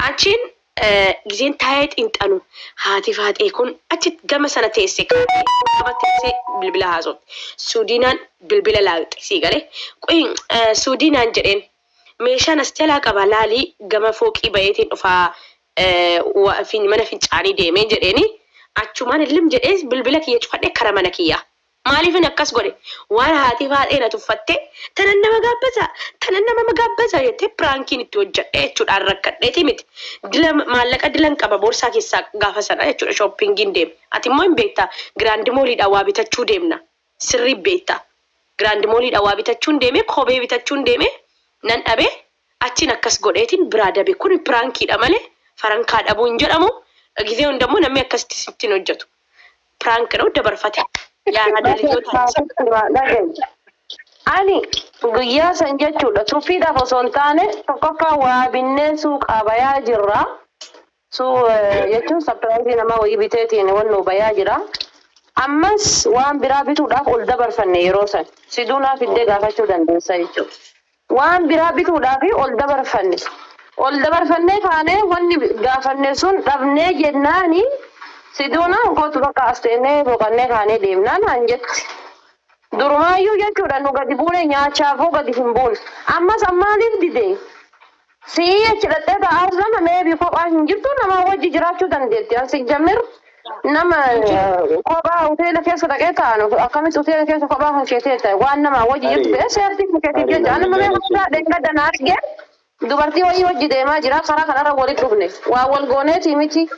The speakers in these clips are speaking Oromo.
Achiin gizeen taa'ee xiinxalu haati faaxee kun achi gama sana teesse kaatee gama teessee bilbila haasofte. Suudiinaan bilbila laaqxe sii galee. Qoyi suudiinaan jedheen meeshaan as jalaa qaba laalii gama fooqii bayeetiin dhufaa mana fincaanii deemee jedheeni achumaan illim jedhee bilbila kiyya cufadhee kara mana kiyyaa. Maaliifin akkas godhe? Waan haati faaxee na tuffattee tanan nama gaabbata tanan nama gaabbata jettee prankiin itti hojjedhe jechuudhaan rakkadheeti miti. Dila maallaqa dilan qaba boorsaa keessaa gaafa sana jechuudha shoppingiin deeme. Ati immoo hin beektaa Grand Malliidhaan waa bitachuu deemna. Sirrii beektaa. Grand Malliidhaan waa bitachuun deeme kophee bitachuun deeme nan dhabe achiin akkas godheetiin biraa dabe kun prankiidha malee farankaa dhabuu hin jedhamu. Gizee hundammoo namni akkasitti sittiin hojjetu. Prank ነው dabarfate. Yaa ልጆታ Ani guyyaa san jechuudha tuffiidhaaf osoo hin taane tokkoffaa waa binnee suuqaa bayaa jirra. Suu jechuun surprise nama wayii biteetiin wannoo bayaa jira. Ammas waan biraa bituudhaaf ol dabarfanne yeroo san. Siduunaa fiddee gaafachuu dandeessa jechuudha. Waan biraa bituudhaaf ol dabarfanne. Ol dabarfannee kaanee wanni gaafanne sun dhabnee jennaani siduunaan kootu bakka as teennee boqannee kaanee deemnaan naan jetti. Durumaayyuu jechuudha nu gadi buune nyaachaafuu gadi hin buune. Ammas ammaaliif dide? Sii achi dhaqxee taa'aa nama meebii kophaa hin jirtu nama wajji jiraachuu dandeetti. Asi jammir nama kophaa hoteela keessa dhaqee taa'an akkamitti hoteela keessa kophaa kan keetee ta'e waan nama wajji jirtu ta'e seertii kan keetiif jecha. Ani mamee hojjaa dheengadda na arge dubartii wayii wajji deemaa jira karaa kanarra walitti dhufne waa wal gooneeti miti.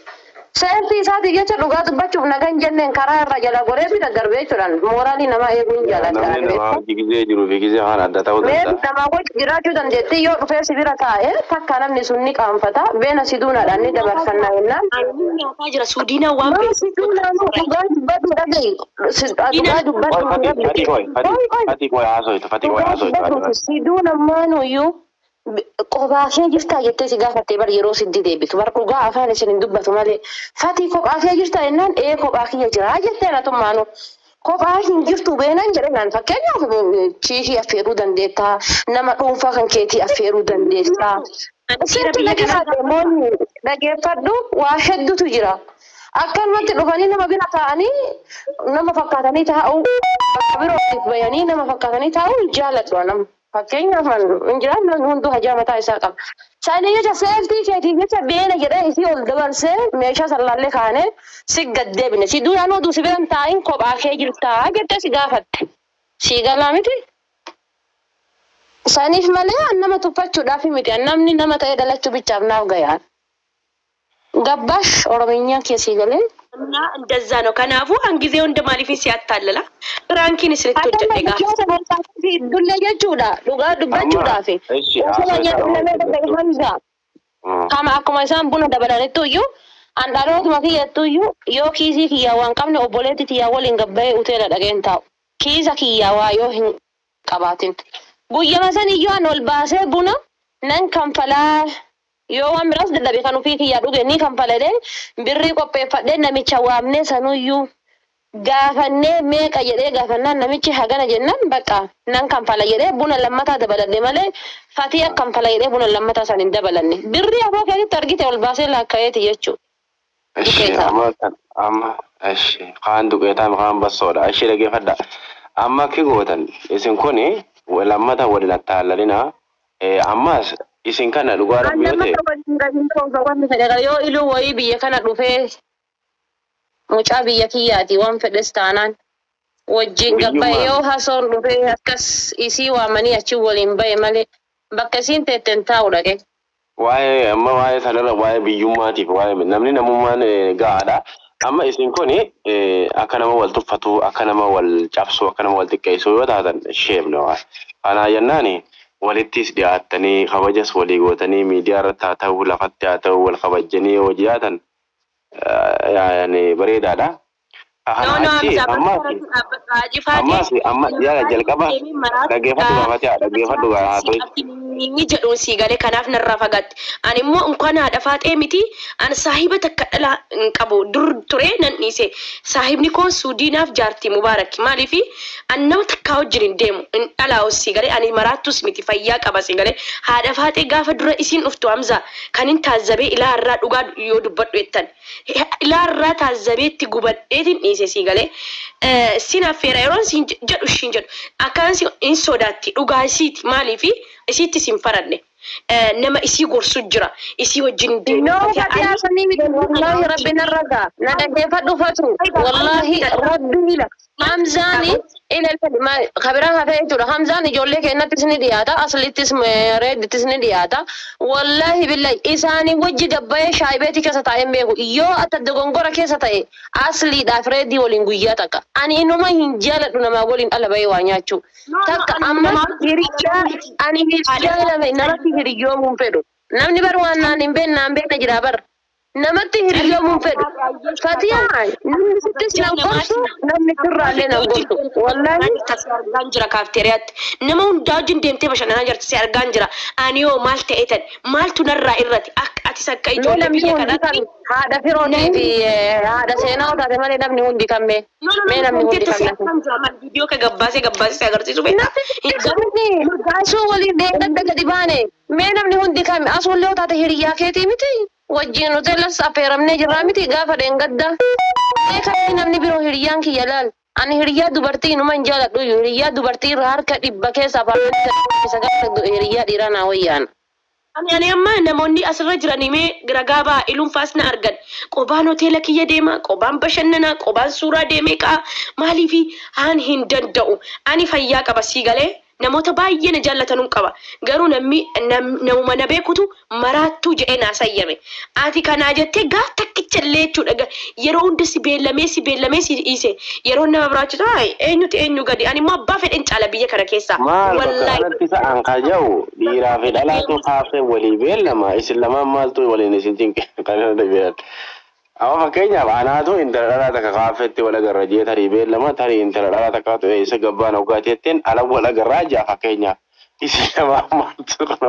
Seertii isaatiif jecha dhugaa dubbachuuf nagan jenneen karaa irra jala goree bira darbee jechuudhaan mooraalii namaa eeguu hin jaaladha. Namni namaa hojii gizee jiruu fi gizee waan adda ta'uu Meebi danda'a. namaa wajji jiraachuu dandeetti yoo dhufee si bira taa'e takka namni sun ni qaanfata beena si duunaadhaan ni dabarfannaa jennaan. Ani nyaataa jira suudiinaan waan Nama beeku. si duunaan dhugaa dubbadhu dhaga'i. Dhugaa dubbadhu Qoy Fati Fati qoy Fati Fati qoy haasoytu Fati qoy dhugaa haasoytu. dubbadhu si duunamaanuyyuu kophaa kee jirtaa jettee si gaafattee bar yeroo sitti deebitu bar dhugaa afaan isin hin dubbatu malee fatii kophaa kee jirtaa jennaan ee kophaa kiyya jiraa jettee natummaanu kophaa hin jirtu beenan jedhe fakkeenyaaf chiikii affeeruu dandeettaa nama dhuunfaa kan keetii affeeruu dandeessaa. Dhiira Sirri biyya kanaa dhageeffadhu moonni dhageeffadhu waa hedduutu jira. Akkanumatti dhufanii nama bira taa'anii nama fakkaatanii taa'uu bakka birootiif bayanii nama fakkaatanii taa'uu hin jaalladhu nama. Fakkeenyaaf hin jiraan namni hunduu hajaa mataa isaa qaba. Isaanii jecha seeftii keetiif jecha beena jedhee isii ol dabarsee meeshaa sallaallee kaanee si gad deebine. Si duudhaan oduu si biran taa'in kophaa kee jirtaa jettee si gaafatte. Si galaa miti. Isaaniif malee an nama tuffachuudhaaf miti. An namni nama ta'ee dhalachuu bichaaf naaf gayaan. Gabbash Oromiyaa keessi galee. እና እንደዛ ነው። Kanaafuu hangizee hunda maaliif si attaallala? Prankiin isinitti hojjedhe gaafa. Dullee jechuudha. Dhugaa dubbachuudhaaf. Ishi Osoo nyaanni nama hanga. Kama akkuma isaan buna dabalanittu iyyuu an dhalootuma kiyyattu iyyuu yoo kiisii kiyyaa waan qabne obboleetti kiyyaa waliin gabbayee uteela dhaqeen taa'u. Kiisa kiyyaa waa yoo hin qabaatin. Guyyama san iyyuu an ol baasee buna nan kanfalaa yoo waan biraas dadhabe kan ofii kiyyaa dhuge ni kanfaladee birrii qopheeffadhee namicha waamnee sanuyyuu gaafannee meeqa jedhee gaafannaan namichi hagana jennaan bakka nan kanfala jedhee buna lammataa dabaladhe malee fatii akka kanfala jedhee buna lammataa san hin dabalanne. Birrii afoo keessatti argite ol baasee laakka'eeti jechuudha. Ishi amma kan amma ishi kaan duqeetaa kaan bassoodha. Ishi dhageeffadha. Amma akki gootan isin kuni lammata waliin attaallalina. Ammas isin kana dhugaa rabbi yoo ta'e Yoo iluu wayii biyya kana dhufee mucaa biyya kiyyaati waan fedhes taanaan wajjin gabbaa'e yoo hasoon dhufee akkas isii waamanii achi waliin bahe malee bakka isiin teetten taa'u dhaqe. Waa'ee amma waa'ee sanarra waa'ee biyyummaatiif waa'ee namni namummaan gahaadha. Amma isin kuni akka nama wal tuffatu, akka nama wal cabsu, akka nama wal xiqqeessu yoo taatan sheemna waa. Kanaa jennaani walittis dhiyaattanii kabajas walii gootanii miidiyaa irratti haa ta'u lafatti haa ta'u wal kabajjanii yoo jiraatan yaani bareedaadha. No, no, Achi Hamza, ammas ammas amma yaala jalqaba dhaggeeffadhu gaafate dhaggeeffadhu gaafate. Inni jedhuun sii galee kanaaf narraa fagaatti. Ani immoo unkaan haadha faaxee miti ani saahiba takka dhala hin qabu dur ture nan dhiise. Saahibni koo Suudiinaaf jaartii Mubaarak maaliifi ani nama takkaa wajjin hin deemu hin dhalaa'us sii galee ani maraattus miti fayyaa qaba sii galee haadha faaxee gaafa dura isiin dhuftu Hamza kan hin taazzabee ilaa irraa dhugaa yoo dubbadhu jettan ilaa irraa taazzabeetti gubadheetiin dhiise sii galee sin affeera yeroon siin jedhu ishiin jedhu akkaan hin sodaatti dhugaa isiiti maaliifi isiitti sin faranne nama isii gorsu jira isii wajjin deemu. No, Fatiha sanii miti. Wallahi rabbi narra gaa. Na dhaggeeffadhu fatu. Wallahi rabbi ila. Hamzaani ila kabiraa hafee jechuudha. Hamzaan ijoollee keenyattis ni dhiyaata. Aslittis reeddittis ni dhiyaata. Wallahi billahi isaanii wajji gabbayee shaayibeetii keessa taa'ee hin beeku. Yoo ata dogongora keessa ta'e asliidhaaf reeddii waliin guyyaa takka. Ani inuma hin jaaladhu namaa waliin ala bahee waa nyaachuu. Takka amma hiriyyaa ani hiriyyaa lama namatti hiriyyoomuun fedhu. Namni bar waan naan hin beekne naan beekne jira bar. Namatti hiriyyoomuun fedhu. Fatiyaan namni sittis nan gorsu namni sirraallee nan gorsu. Wallaahi. Si argaan jira kaafteeriyaatti. Nama hundaa wajjin deemtee bashannanaa jirti si argaan jira. Ani yoo maal ta'e tan maaltu narraa irratti akka atis akka Mee ijoollee namni biyya hundi kanaatti. kan haadha firoonii fi haadha seenaa taate malee namni hundi kan mee. Mee namni hundi Si kan argaan jira maal viidiyoo kee gabbaasee gabbaasee si agarsiisu beektaa. Asuu waliin deeggadda gadi baane mee namni hundi kami asuullee yoo taate hiriyyaa keetii miti wajjin hoteelas affeeramnee jirraa miti gaafa dheengadda. Mee kami namni biroo hiriyyaan kiyya laal ani hiriyyaa dubartii inuma hin jaaladhu hiriyyaa dubartii irra harka dhibba keessa afaan hiriyyaa dhiiraa naa wayyaana. Ani amma namoonni asirra jiran himee ragaa ba'a iluunfaas na argan. Qobaan hoteela kiyya deema, qobaan bashannanaa, qobaan suuraa deemee ka'a. Maaliifi haan hin danda'u. Ani fayyaa qaba sii galee namoota baay'ee na jaallatanuu qaba. Garuu namni namuma na beekutu maraattuu jedhee naa sayyame. Ati kanaa jettee gaaf takkicha illee jechuudha. Yeroo hunda si beellamee si beellamee si dhiise. Yeroo nama biraachisu eenyuti eenyu gadi. Ani immoo abbaa fedhen caala biyya kana keessaa. Maal bakka Wallaahi. kanatti sa'aan kaja'u dhiiraa fi dhalaatu kaafee walii beellama isin lamaan maaltu waliin isin cinqe kan irra beelan. Amma fakkeenyaaf anaatu intala dhalaa takka kaafeetti wal agarra jee tarii beellama tarii intala dhalaa takkaatu eessa gabbaan hoggaati jetteen ala wal agarraa jaa fakkeenyaaf. Isin lamaan maaltu kana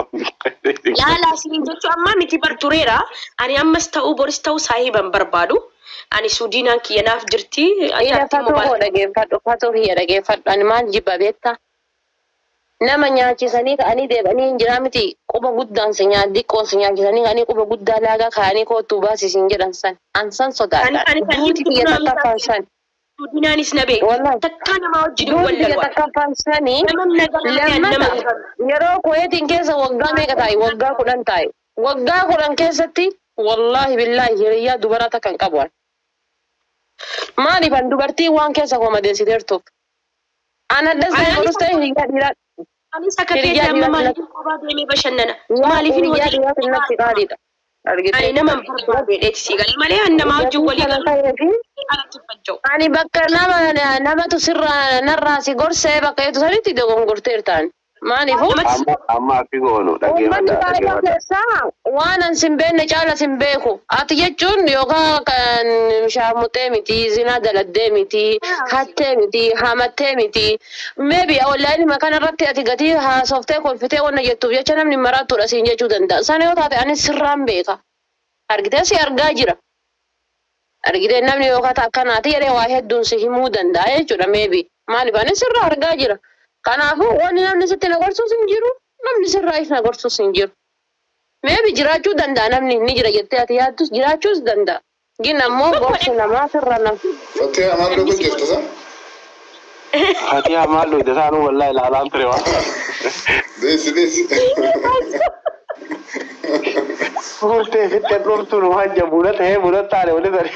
Yaala isiniin jechuun amma miti bar tureera. Ani ammas ta'uu boris ta'uu saahiban barbaadu. Ani Suudiinaan kiyya naaf jirti. Ila Jaartii fatoo koo Mubaarak. dhageeffadhu fatoo kiyya dhageeffadhu ani maal jibba beektaa? Nama nyaachisanii ka'anii deebi'anii hin jiraa miti quba guddaan si nyaa xiqqoon si nyaachisanii ka'anii quba guddaa laagaa ka'anii kootuu baasisiin jedhan san an san sodaadha. Ani kan Duuti kiyya takkaffaan san. Suudiinaanis na beeku. Wallahi. Takkaa namaa wajjin hin Duuti kiyya wallalu. takkaffaan sani Nama nagaa ta'an nama lammata yeroo kuweetiin keessa waggaa meeqa taa'e waggaa 10 taa'e waggaa 10 keessatti wallaahi billaahi hiriyyaa dubaraa takka hin qabu ani. Maaliif an dubartii waan keessa koo madeessiteertuuf. An addas ta'e borus ta'e hiriyyaa dhiiraa Anis akka keetti hiriyyaa amma dhiiraa maaliif kophaa deemee bashannana? Maaliif hin hiriyyaa hoteela? dhiiraa natti qaaliidha. Ani Argitee. nama hin barbaadu jedheeti sii galee malee ani namaa wajjin walii Kana galu ta'eefi alatti fajja'u. ani bakka nama namatu sirraa narraa si gorsee bakka eetu sanitti dogongorteertaan. Maaliifuu Namatti Amma amma akki goonu Uummanni dhaggeeffadhaa baay'ee dhaggeeffadhaa. keessaa waan an sin beekne caala sin beeku. Ati jechuun yookaan kan shaamuxee miti, zinaa daladdee miti, hattee miti, hamattee miti. Maybe onlaayinii kana irratti ati gatii haasoftee kolfitee wanna jettuuf jecha namni maraattuudha siin jechuu danda'a. Sana yoo taate anis sirraan beeka. Argitee si argaa jira. Argitee namni yookaan akkanaati jedhee waa hedduun si himuu danda'a jechuudha maybe. Maaliif anis sirraa argaa jira. Kanaafuu wanni namni sitti na gorsuus hin jiru, namni sirraa na gorsuus hin jiru. Maybe jiraachuu danda'a namni ni jira jettee ati yaaddus jiraachuus danda'a. Gin ammoo gorsi namaa sirra nama. Fakkii maal dhuguu jirtu sa? Fatihaa maal dhugde saanuu wallaahi ilaalaan ture waan. Deessi deessi. Murtee fitte dhumtuun waan jabuuna ta'ee buna taane wali tare.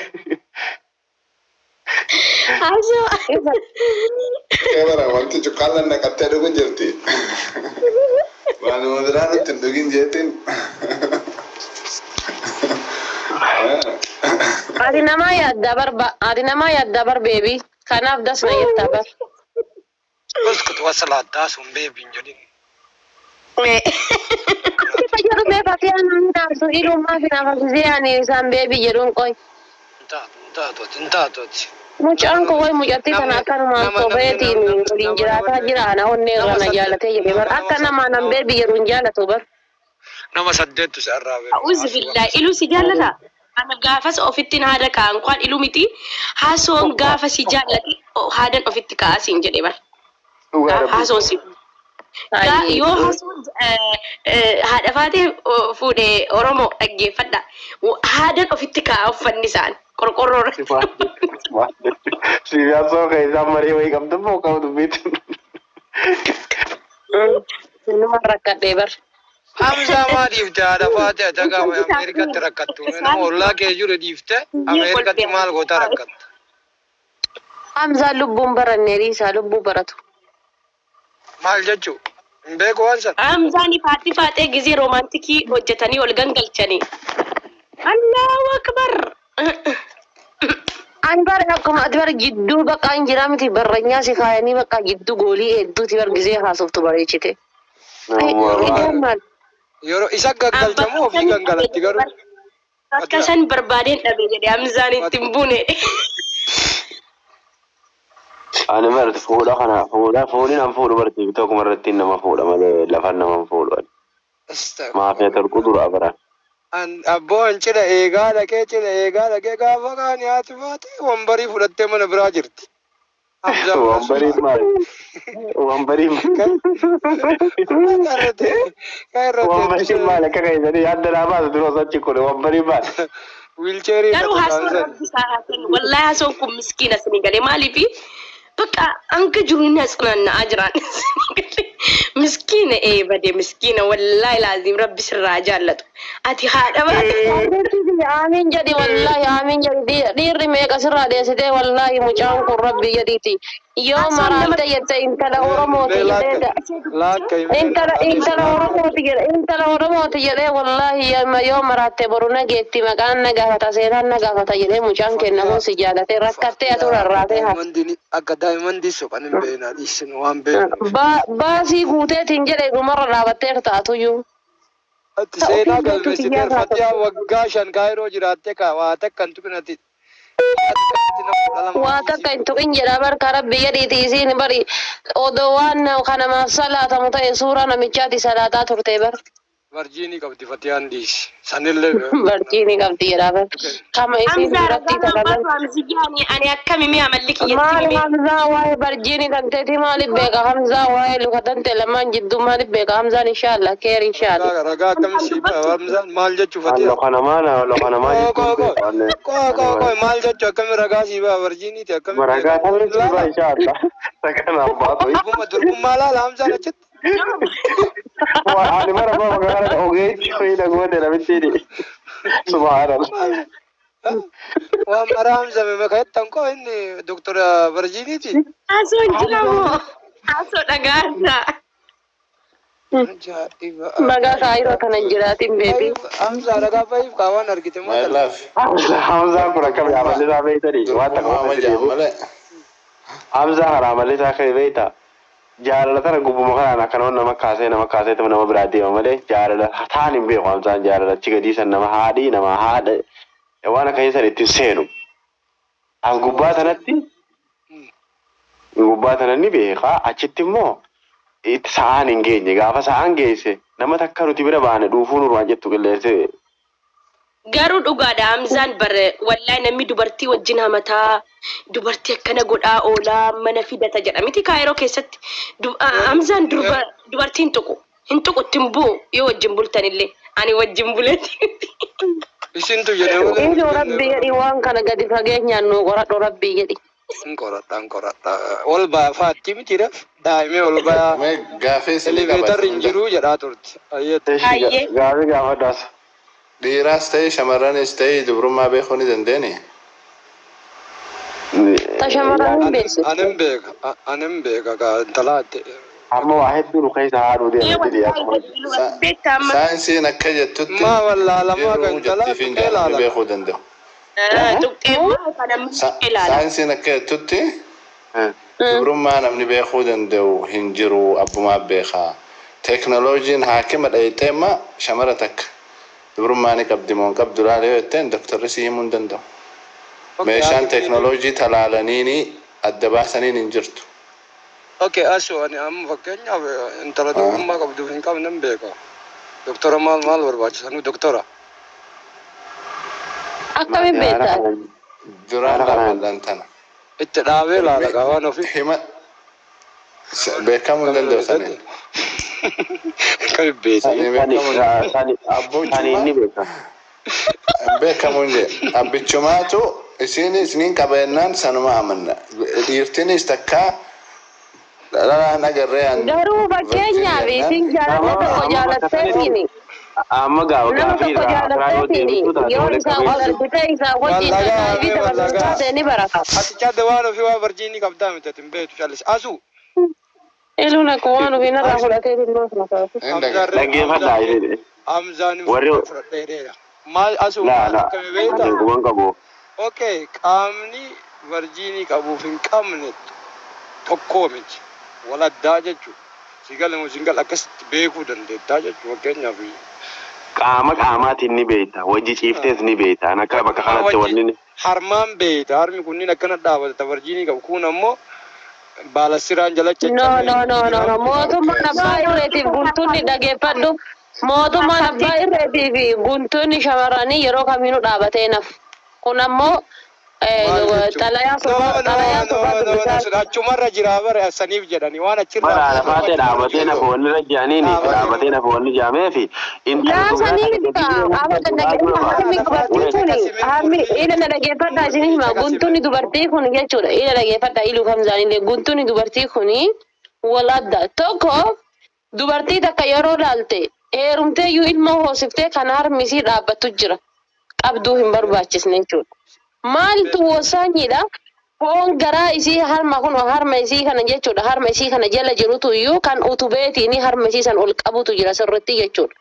Haasoo. Bara wanti cuqqaalaan naqattee dhuguu jirti. Waanuma biraa nutti hin dhugin jeetiin. Ati namaa yaaddaa bar ati namaa yaaddaa bar beebii. Kanaaf das na jettaa bar. اسكت وصل عداس بيبي جديد. Ati jedhu mee Fatiyaan namni naafsu ilummaa fi naafsisee ani isaan beebii jedhuun qoy. انتهت انتهت انتهت. Mucaan kun wayi mucattii kana akkanumaan sobeetiin waliin jiraataa jira. Ana onnee irra na jaalatee jedhe bar. Akka namaa nan beebi jedhu hin jaalatu bar. Nama saddeettu si arraabe. A'uuzu billahi iluu si jaallata. Ana gaafas ofitti haada kaa'an kwaan iluu miti haasoon gaafa si jaallate haadan ofitti kaa'aa siin jedhe bar. Haasoon si. Yoo haasoon haadha faatee fuudhee Oromoo dhaggeeffadha. Haadan ofitti kaa'aa uffanni isaan qorqorroo irratti. Siyaasoo keessaa marii wayii qabdu moo qabdu bitu. Nama rakkadhee bar. Hamzaa maa dhiifte haadha faatee ati gaafa Ameerikaatti rakkattu. Nama ollaa kee jiru dhiifte Ameerikaatti maal goota rakkatta. Hamzaan lubbuun baranne dhiisaa lubbuu baratu. Maal jechuu? Hin beeku waan sana. Hamzaan faatti faaxee gizee roomaantikii hojjetanii ol gangalchanii. Allahu akbar. Ani bara akkuma ati bara jidduu bakka hin jiraa miti barranyaa si kaayanii bakka jidduu goolii hedduuti bar gizee haasoftu bareechite. Maal? Yeroo isa gaggalchamu ofii gangalatti garuu. Bakka san barbaadeen dhabe jedhe Hamzaan itti hin buune. Ani barate fuudha kana fuudha fuudhin an fuudhu barate tokkuma irratti nama fuudha malee lafan nama fuudhu. Maafiya torqu dura bara. Abboon cidha eegaa dhaqee cidha eegaa dhaqee gaafa kaani haati baate wambarii fudhattee mana biraa jirti. Wambarii maali? Wambarii Wambarii maali akka keessanii yaadda naa baasu dura osoo achi kune wambarii maali? Wiilcheerii Garuu haasoon rabbi isaa haa kennu. Wallaahi haasoon kun miskiina isinii galee maaliifi bakka hanga jiru inni as naanna'aa jiraan. Miskiina ee bade miskiina wallaahi laazim rabbi sirraa jaallatu. Ati haadha baate. Amiin jedhi wallaahi amiin jedhi dhiirri meeqa sirraa dheessitee wallaahi mucaan kun rabbi jedhiiti. Yoo maraatte jette intala Oromooti jedhee intala Oromooti jedhe intala Oromooti jedhee wallaahi yoo maraatte boru na geetti maqaan na gaafata seenaan na gaafata jedhee mucaan kenna kun si jaalatee rakkattee atu rarraatee hafe. Akka daa'imman soqan hin beekna dhiisin waan beeknu. Baasii guuteetiin jedhee dhumarra dhaabatteer taatuyyuu. Ati seenaa galmeessiteer Fatiyaa waggaa 5 Kaayiroo jiraattee waa takka hin tuqinati. Waa takka hin tuqin jedha barka rabbi jedhiiti isiin bari odoo waan kanamaaf salaatamu ta'e suuraa namichaati salaataa turte bar. Barjiinii qabdi Fatiyaan dhiisi. Sanillee. Barjiinii qabdi jedha bar. Kama isiin duratti talalan. Ani akkami mi'a malli kiyyatti Maali Hamzaa waa'ee barjiinii tanteeti maaliif beeka Hamzaa waa'ee luka tante lamaan jidduu maaliif beeka Hamzaan inshaallah keer inshaallah. Ragaa akkami sii Hamzaan maal jechuu Fatiyaa? Loqanamaa loqanamaa jechuun. Koo maal jechuu akkami ragaa sii ba'a barjiiniiti akkami. Ragaa akkami sii ba'a inshaallah. Sakanaaf baatu. Durbummaa laala Hamzaan achitti. Ani bara bara magaalaa ogeessi wayii goote namitti subhaanallah. Waan mara Hamza makaattan koo inni doktora Barjiiniiti. Haasoo jiramoo haasoo dhagaadha. Magaa kaayiroo kana hin jiraatin beebi. Hamza ragaa fa'iif kaawwan argite moo. Hamzaan kun akkam yaamalli isaa beektanii waan takka Hamzaa haraamalli isaa ka'e beektaa. Jaalala tana gubbuma kanaan akkanuma nama kaasee nama biraa deema malee jaalala taan hin beeku Hamzaan jaalala achi gadii san nama haadhii nama haadha waan akkasii san ittiin seenu. As gubbaa sanatti gubbaa sana ni beekaa achitti immoo itti sa'aan hin geenye gaafa sa'aan geesse nama takka nuti bira baane dhuufuu nurraan jettu qilleensi. Garuu dhugaadha Hamzaan bare wallahi namni dubartii wajjin hamataa dubartii akkana godhaa oolaa mana fidata jedha miti kaayiroo keessatti Hamzaan dubartiin tuqu hin tuqu ittiin bu'u yoo wajjin bultanillee ani wajjin buleeti. Isintu jedhee. Iluu rabbi jedhi waan kana gadi fageenyaan nu qoradhu rabbi jedhi. Qoradhaan qoradhaa ol baa faatti miti dha daa'imee ol baa. Gaafii Eleveetarri hin jiru jedhaa turte. Gaafii gaafadhaas. Dhiiraas ta'e shamarranis ta'e dubrummaa beekuu ni dandeenye. Ta shamarran hin beeksisu. Anin beeka intalaatti. Amma waa hedduu nu keessa haaduu deemti dhiyaatu. Saayinsiin akka jettutti Maa wallaalamaa kan jettii fi intalaa jaalala beekuu danda'u. Saayinsiin akka jettutti dubrummaa namni beekuu danda'u hin jiru abbumaa beekaa. Teekinooloojiin haakima dhayixeemma shamara takka. Dubrummaa ni qabdi moo hin qabdu laala yoo jetteen doktorri si himuu hin danda'u. Meeshaan teeknooloojii talaalaniini adda baasaniin hin jirtu. Okay, asu ani amma fakkeenyaaf intala durbummaa qabduuf hin qabne hin beeka. Doktora maal maal barbaachisan doktora. Akkamiin beektaa? Duraan dhaabbataan tana. Itti dhaabee laala qaban ofii. Hima beekamuu hin danda'u saniin. Kan beektaa. Sanii beekamuu hin danda'u. Sani inni beeka. Beekamuu hin jedhe. Abbichumaatu isin isiniin qabeenyaan sanuma amanna. Dhiirtinis takka dhalaan agarree an. Garuu fakkeenyaaf isin jaalala tokko jaalatteetiin Amma gaafa nama gaafii tokko irraa karaa yoo jaalatteetiin deebisu taate yoo walitti isaan wal qabeessu. argite isaan wajjin tajaajilii dabarsu taate ni barata. Ati cadde waan ofii waa barjiinii qabdaa miti ati hin beektu callisi. Asu. Iluun akkuma waan ofii narraa fudhatee ilmoo sana taasisu. Hin dhagaye. Dhaggeeffadhaa jedhe. Hamzaan Warri fudhadheereera. Maal asu laa maal laa akkami beektaa? beekuman qabu. Okay, qaamni varjiinii qabuuf hin qabne tokkoo miti. Waladdaa jechuudha. Singal moo singal akkasitti beekuu dandeettaa jechuudha fakkeenyaaf. Qaama qaamaatiin ni beekta. Wajji ciiftees ni beekta. An akka bakka kanatti wanni ni. Harmaan beekta. Harmi kunniin akkana dhaabbata varjiinii qabu. Kun ammoo baala siraan jala No, no, no, no, no. Mootummaan abbaa irreetiif guntunni dhageeffadhu. Mootummaan abbaa irreetiif guntunni shamarranii yeroo kamiinuu dhaabatee naf. Kun ammoo xalayaa sobaa xalayaa sobaa dubbisaa. Achumarra jira bara saniif jedhanii waan achirraa. Bara lafaatee dhaabatee nafa wanni irra jiraniini dhaabatee nafa wanni jaameefi intala Laa dubaraa sanii takka miti abadan harmi dubartii kun harmi ila na dhageeffadhaa isin hima guntunni dubartii kun jechuudha ila dhageeffadhaa iluu kamzaanillee guntunni dubartii kun wal adda tokko dubartii takka yeroo laalte heerumtee iyyuu ilmoo hoosiftee kan harmi isii dhaabbattu jira qabduu hin barbaachisne jechuudha. Maaltu wasaanyidha? Foon garaa isii harma kun harma isii kana jechuudha harma isii kana jala jirutu iyyuu kan utubeetiin harma isii san ol qabutu jira sirriitti jechuudha.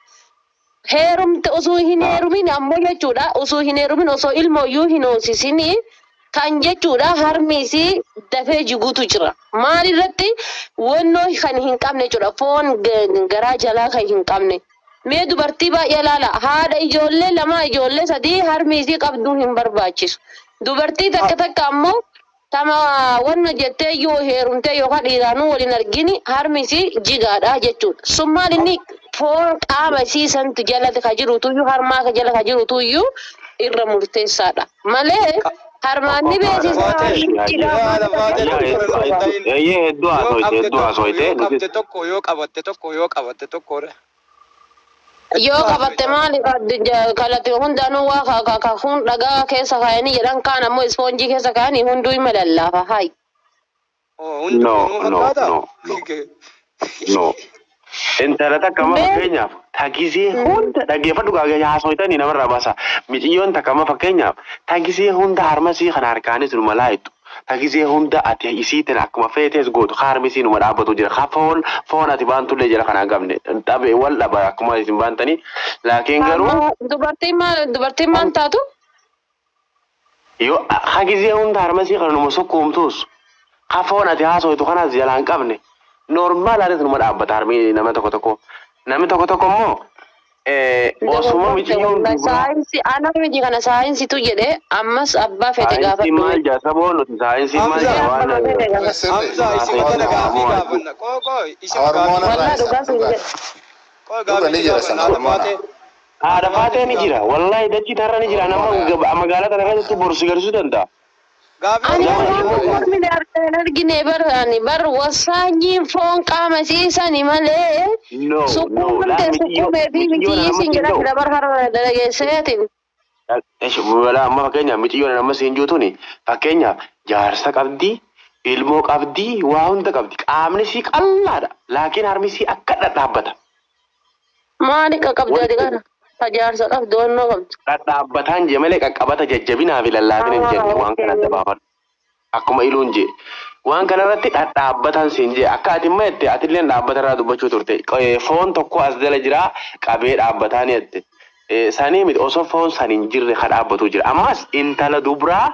Heerumte osoo hin heerumin ammoo jechuudha osoo hin heerumin osoo ilmoo iyyuu hin hoosisin kan jechuudha harmi isii dafee jiguutu jira. Maal irratti wannoo kan hin qabne jechuudha foon garaa jalaa kan hin qabne. Mee dubartii baay'ee laala haadha ijoollee lama ijoollee sadii harmi isii qabduu hin barbaachisu. Dubartii takka takka ammoo tama wanna jettee yoo heerumtee yookaan dhiiraanuu waliin argini harmi isii jigaadha jechuudha. Sun maal inni foon qaama isii santu jala ka jirutuyyuu harmaa ka jala ka jirutuyyuu irra murteessaadha. Malee harmaan ni beeksisa. Eeyyee hedduu haasofte hedduu haasofte. Yoo qabde tokko yoo qabatte tokko yoo qabatte tokko re. Yoo qabatte maali kallattii hundaanuu waa kun dhagaa keessa kaayanii jedhan kaan ammoo ispoonjii keessa kaayanii hunduu hima lallaafa hayi. No, no, no, no. No. Intala takka amma fakkeenyaaf tagisee hunda dhaggeeffadhu gaagaa haasofitanii namarraa baasa. Miciyyoon takka amma fakkeenyaaf tagisee hunda harmasii kana harkaanis numa laayittu. Tagisee hunda ati isiitiin akkuma feetes gootu harmisii numa dhaabbatu jira. Ka foon foon ati baantullee jira kana hin qabne. Dhabe wal dhaba akkuma isin baantanii. Laakiin garuu Dubartiin maal dubartiin maal taatu? yoo hagisee hunda harmasii kana numa sukkuumtus ka foon ati haasoitu kanas jalaa hin qabne. Normaalaanis numa dhaabbata harmi nama tokko tokko. Namni tokko tokko immoo osuma miciyyoon dubaraa Saayinsii ana miti kana saayinsiitu jedhe ammas abbaa fete saayinsii maal gaafadhu. jaa saboon nuti saayinsii maal jaa waan Hamza isin kana gaafii gaafanna. Qoo qoo isin Hormoona gaafii. Walaa dhugaa sun jedhe. Qoo Dhuga ni gaafii jira sana gaafanna. hormoona. Haadha faatee ni jira. Wallaahi dachii tarra ni jira. Nama magaalaa kana keessatti boru si garsuu danda'a. Ani Gaafii waan mormine hin argine bar ani bar wasaanyiin foon qaama isiisani malee No, no. sukkuumte sukkuumee fi mitii isin jedha jira bar harma dalageesseetiin. Balaa amma fakkeenyaaf miciyyoon amma siin juutuuni fakkeenyaaf jaarsa qabdi, ilmoo qabdi, waa hunda qabdi. Qaamni sii qal'aadha. Laakiin harmi sii akka dhadhaabbata. Maali qaqqabdi ati kana? Tajaarsa qabdi wannoo qabdi. Dhadhaabbataan jee malee qaqqabata jajjabinaa fi lallaafina hin jenne waan kana adda baafadhu. Akkuma iluun jee. Waan kanarratti dhadhaabbatan siin jee akka ati immoo jette atillee dhaabbata irraa dubbachuu turte. Foon tokko as jala jira qabee dhaabbataa ni jette. Sanii miti osoo foon san hin jirre ka dhaabbatu jira. Ammas intala dubraa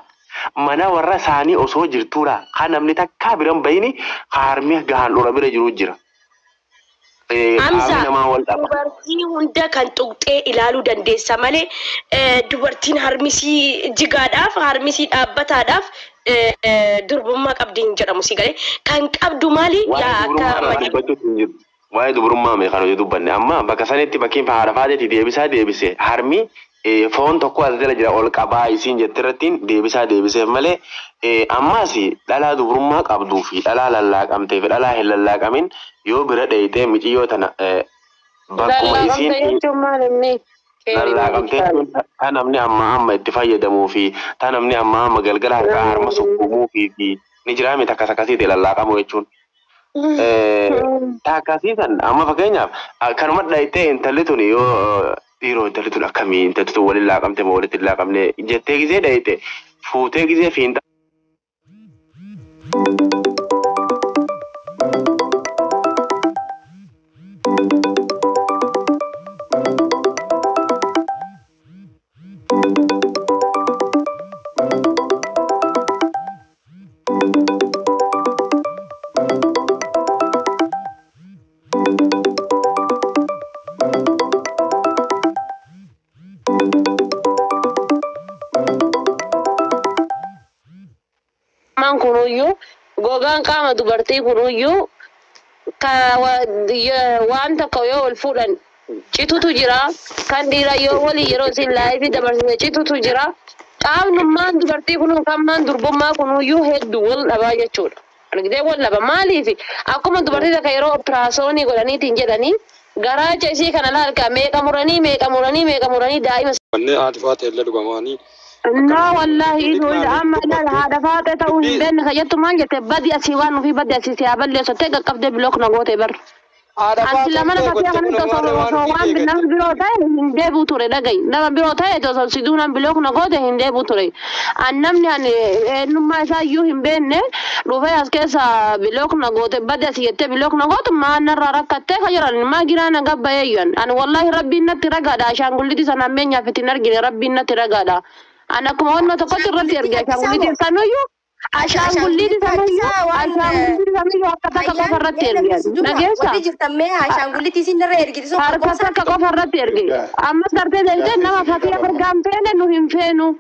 mana warra isaanii osoo jirtuudha. Kan namni takkaa bira hin bahini harmi gahaan dhura bira jiru jira. Hamza, Qaamni namaa wal dhaba. Dubartii hunda kan tuqxee ilaaluu dandeessa malee dubartiin harmisii jigaadhaaf harmisii dhaabbataadhaaf durbummaa qabdi hin jedhamu si galee. Kan qabdu maali? Waa'ee Yaa akka dubrummaa irraa dubbachuutu hin jiru. Waa'ee dubrummaa mee kan hojii dubbanne amma bakka sanitti bakkiin haadha faateeti deebisaa deebise harmi foon tokko as jala jira ol qabaa isiin jette irrattiin deebisaa deebiseef malee ammaas dhalaa dubrummaa qabduu fi dhalaa lallaaqamtee fi dhalaa hin lallaaqamin yoo bira dheeyitee miciyyoo tana bakkuma Lallaaqamte isiin jechuun maal inni? Lallaaqamtee ta namni amma amma itti fayyadamuu fi ta namni amma amma galgala harkaa harma sukkuumuu fi ni jiraame takkas akkasii ta'e lallaaqamu jechuun. Ta akkasii san amma fakkeenyaaf kanuma dhayitee intalli tun yoo dhiiroo intalli tun akkamii intalli tun waliin laaqamte moo walitti hin laaqamne jettee gizee dhayite fuutee gizee fiinta. Maan kunuyyuu gogaan qaama dubartii kunuyyuu ka waan tokko yoo wal fuudhan citutu jira. Kan dhiira yoo walii yeroo isin laayifii dabarsite citutu jira. Qaamnummaan dubartii kunuu kan maan durbummaa kunuyyuu hedduu wal dhabaa jechuudha. Argitee wal dhaba maaliif akkuma dubartii takka yeroo opiraasoonii godhaniitiin jedhanii garaacha isii kana laalka meeqa muranii meeqa muranii meeqa muranii daa'ima Wanni haati faate illee dhugamaanii. No wallahi idu amma ilaal haadha faate ta'uu hin beekne kayyattu maal jette badi asii waan ofii badi asii si haa balleessu ta'e qaqqabdee bilook na goote bar. Haadha Anti faate lamana illee fakkii gotte kanatti kun osoo malee waan osoo ofii waan beekette. nama biroo ta'e hin deebi'u ture dhaga'i. Nama biroo ta'e osoo si duunaan bilook na goote hin deebi'u ture. An namni ani eenyummaa isaa iyyuu hin beekne dhufee as keessa bilook na goote badi asii jettee bilook na goote maa narraa rakkattee ka jiran maa giraa na gabbayee jiran. Ani wallahi rabbiin natti ragaadha ashaangullitii sana ammeenyaaf ittiin argine rabbiin natti ragaadha. Ani akkuma wanna tokkotti irratti erge ashaangullitii sanuyyuu ashaangullitii sanuyyuu ashaangullitii sanuyyuu akka takka qofa irratti erge. Dhageessaa? Warri jirtan mee ashaangullitii isin irra ergite sun Harka takka qofa irratti erge. Ammas gartee deemtee nama fakkii argaan feene nu hin feenu.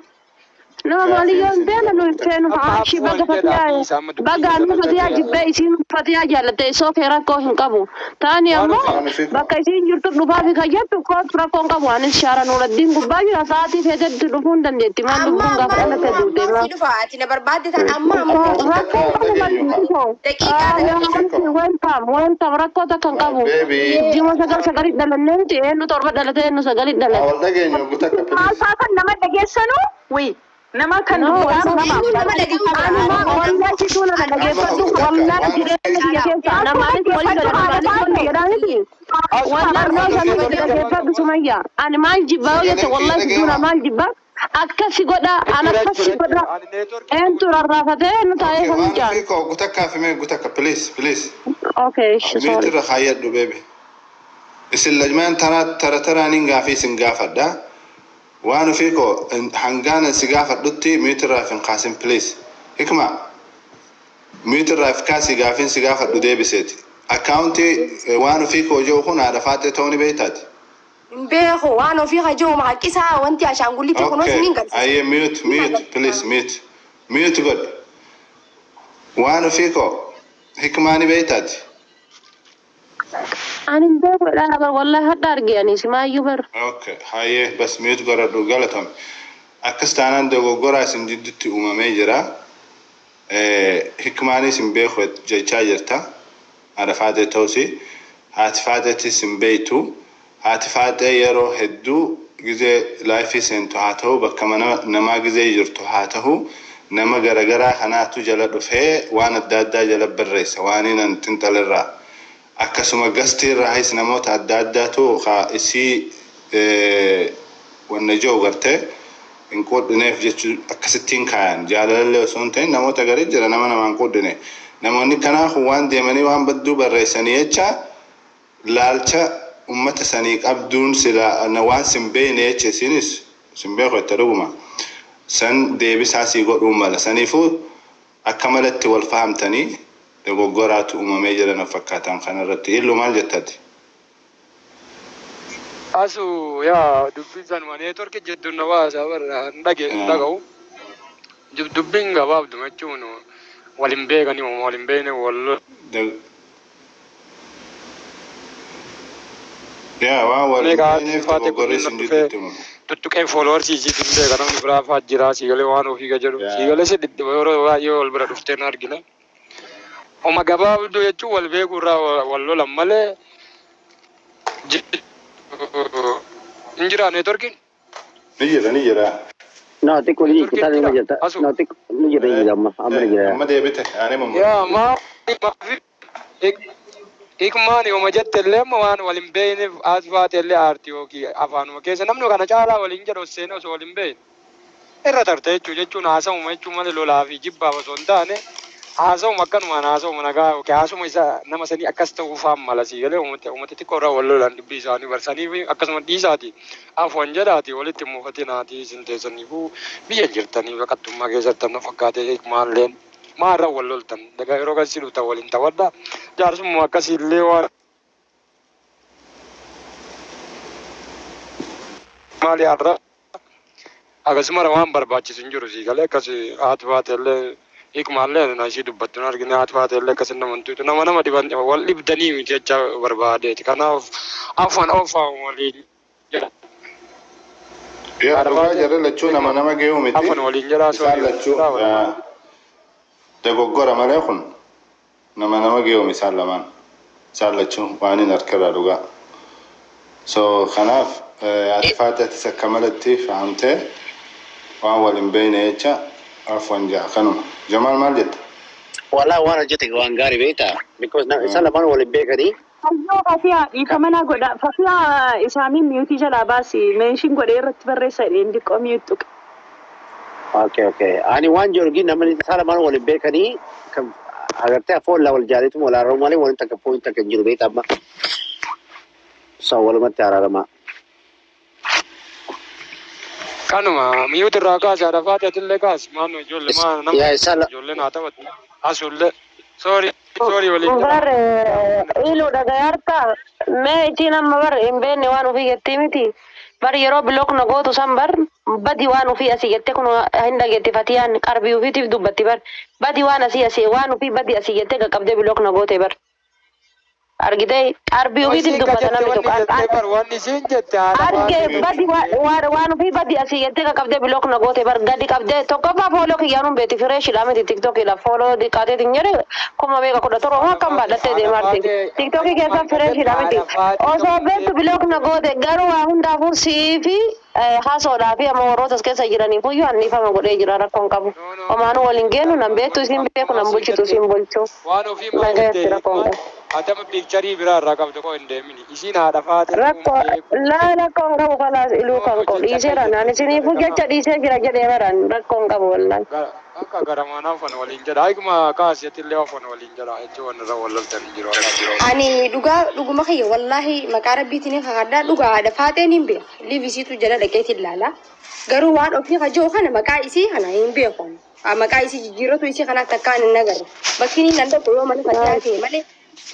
Nama maaliyyoo hin feene nu hin feenu. Ishii baga fatiyaa baga nu fatiyaa jibbee isiin fatiyaa jaallatte isoo kee rakkoo hin qabu. Taani ammoo bakka isiin jirtu dhufaa fi kayyattu kootu rakkoo hin qabu. Anis shaara nuuraddiin gubbaa jira sa'aatii feetetti dhufuu hin dandeetti. Maal Amma lubbuun amma gaafa dhalatte duute amma maa. si dhufa ati na barbaadde tan amma amma Rakkoo hin qabu bal'isoo. Daqiiqaa takka. Welcome welcome rakkoo takka hin qabu. Baby. Jima sagal sagalit dhalannee miti eenyu torba dhalate eenyu sagalit dhalate. Wal dhageenyu guutakka Maal please. fa'aa kan nama dhageessanu? Wii nama kan No, dubbatu nama. Eenyu nama dhaga'u Anuma wallahi situu nama dhageeffadhu wallahi jireenya kiyya keessa namaanis walii gala namaanis walii jedhaa miti. Wallahi noo sanuu dhageeffadhu sumayya. Ani maal jibbaa yoo jette wallahi situu nama maal jibbaa akkasi godha an akkasi godha eentu rarraafatee nu taa'ee Okay, kan waan jaan. ofii koo guutakkaa fi mee guutakka please please. Okay, sorry. Miitirra kaayyadhu baby. Isin lajmaan tara tara taraaniin gaafii isin gaafadha. Waan ofii koo hangaan si gaafadhutti miitirraa hin kaasin please. Hikma miitirraa fi kaasii gaafiin si gaafadhu deebiseeti. Akkaawuntii waan ofii koo jiru kun haadha faaxee ta'uu ni beektaati. Hin beeku waan ofii haja'u haqqisaa wanti ashaangullitii kunuun Okay, isiniin galchisa. ayyee mute mute please mute mute godhi. Waan ofii koo hikmaa ni beektaati. Ani hin beeku dha wallahi hadha arge ani simaayyuu bar. Okay, hayyee bas mute godhadhu galatame. Akkas taanaan dogoggoraa isin jidduutti uumamee jira. Hikmaanis hin beeku jechaa jirta. Haadha faaxee ta'usi. Haati faaxeetis hin beektu. Haati faaxee yeroo hedduu gizee laayifii seentu haa ta'u bakka mana namaa gizee jirtu haa ta'u nama garagaraa kanaatu jala dhufee waan adda addaa jala barreessa waan inni xinxalirraa. Akkasuma gastii irraayis namoota adda addaatu haa isii wanna jiru gartee hin qodhineef jechuu akkasittiin kaayan jaalalallee osoo hin ta'in namoota garii jira nama namaan qodhine namoonni kanaaf waan deemanii waan badduu barreessanii jecha laalcha ummata sanii qabduun sila waan sin beekne jecha isinis sin beeku itti dhuguma san deebisaa sii godhuu mala saniifuu akka malatti wal fahamtanii dogoggoraatu uumamee jira na fakkaatan kanarratti illu maal jettati? Asu yaa dubbiin sanuma neetworkii jedhuun na baasa barra hin dhaga'u. Dubbiin gabaabduma jechuun wal hin beekanii wal hin beekne wal Yaa waan wal hin meeqa haati beekneef faate dogoggorri kun isin dhufee jidduutti uumamu. tuttuqeen foolowarsii isiitiin beeka namni biraa fa'aa jira siigalee waan ofii ga jedhu Yaa. siigalee si yeroo baay'ee wal bira dhuftee na argina. Oma gabaabduu jechuun wal beekuu irraa wal lolan malee hin jira neetworkiin. Ni jira ni jira. No, xiqqoo ni Neetworkiin jirti. jira Ni jirta. asu. No, xiqqoo ni jirta ni jirta amma amma ni jira. Amma deebite ani mamma. Yaa maafi hiikmaan yooma jette illee amma waan wal hin beekneef as baate illee aartii yookiin afaanuma keessa namni kana caalaa waliin jedhu seenee osoo wal hin beekne irra tarte jechuun haasa'uma jechuun malee lolaa fi jibbaaf osoo hin taane haasa'uma akkanumaan haasa'uma nagaa yookiin haasa'uma isa nama sanii akkas ta'uu faan mala sii galee uummata xiqqoo irraa wal lolan dubbii isaanii barsanii fi akkasuma dhiisaati afwan jedhaati walitti muufatinaati isin teessaniifuu biyya jirtanii baqattummaa keessatti na fakkaate hiikmaalleen maarra wal loltan daga yeroo akkasii dhuftan waliin taphadha jaarsummaa akkasii illee waan maali har'a akkasuma waan barbaachisu hin jiru sii galee akkas haati baate illee hiikmaallee na ishii dubbattu hin argine haati baate illee akkas nama hin tuqxu nama nama dhiban wal dhibdanii miti jecha barbaadeeti kanaaf afwan oofaa waliin jedha Yaa haadha dhugaa baate jarri lachuu nama nama gee'u miti. afwan waliin jedhaa Isaan soorii lachuu dogoggora malee kun nama nama gee'u isaan lamaan. Isaan lachuu waan hin harkarraa dhugaa. So kanaaf haati faateetis akka malatti fahamtee waan wal hin beekne jecha afwan ja'a kanuma. Jamaal maal jetta? Walaa waan hojjete waan gaarii beektaa. Because isaan lamaan waliin beekanii. Hayyoo Fafiyaa dhiifama naa godha. Fafiyaa isaanii miyuutii jalaa baasi. Meeshiin godhee irratti barreessa jedheen diqqoo miyuut tuqe. Okay, okay. Ani waan jiru namni isaan lamaan waliin beekanii kan agartee afoon wal jaalitu wal araaramu malee waliin takka point takka hin jiru beektaa amma. So walumatti araarama. Kanuma miyuuti irraa kaasi haadha faate atillee kaasi maannu ijoollee maa nama Yaa isaan ijoolleen haa taphatu asullee soorii soorii waliin jedhaa. Bar ilu dhagayaarta mee itiin amma bar hin beekne waan ofii jettee miti. Bar yeroo bilook na gootu san bar badi waan ofii asii jettee kun hin dhageetti fatiyaan qarbii ofiitiif dubbatti bar badi waan asii asii waan ofii badi asii jettee qaqqabdee bilook na goote bar. Argitee qarbii ofiitiif Isiin ka dubbata jette namni wanni tokko. jette bar wanni isiin jette haadha Arge faate badi waan ofii badi asii jettee qaqqabdee bilook na goote bar gadi qabdee tokkoffaa fooloo kiyyaanuun beeti fireeshidha miti tiktookiidha fooloo diqqaateetiin jedhe kuma meeqa 17 haadha akkam faate baadhattee haadha deemaarti faate tiktookii keessa hiikmaan ka jette fireeshidha miti haadha faate osoo ta'uu beektu bilook na goote garuu waa hundaafuu sii fi haasoodhaa fi amma warroota as keessa jiraniif iyyuu anniifama godhee jira rakkoon qabu No no omaanuu waliin geennu nan beektu wanni isiin beeku akkuma nan asiin bulchitu jette isiin bulchu waan ofii maal jette nagayatti rakkoon hiikmaan qabu. atama piikcharii biraa irraa qabdu koo hin deemini isiin haadha faate ta'uu Rakkoo beeku laa rakkoon qabu kalaas iluu no kan no koo jecha akka dhiiseera naan jette isiniifuu kanaaf jecha dhiisee jira jedhee baraan rakkoon qabu wallaan. akka garamaanaa afan waliin jedha hiikma kaasiyyatillee afan waliin jedha jechuun waan irra wal loltan hin jiru akka Ani dhugaa dhuguma kiyya wallaahi maqaa rabbiitiin kakadhaa dhugaa haadha faateen hin beeku. Liivisiitu jala dhaqeetiin ilaala. Garuu waan ofii kajoo kana maqaa isii kana hin beeku. Maqaa isii jijjiirratu isii kana takkaan hin agarre. Bakki inni nan dhaqu yoo mana fayyaa ta'e malee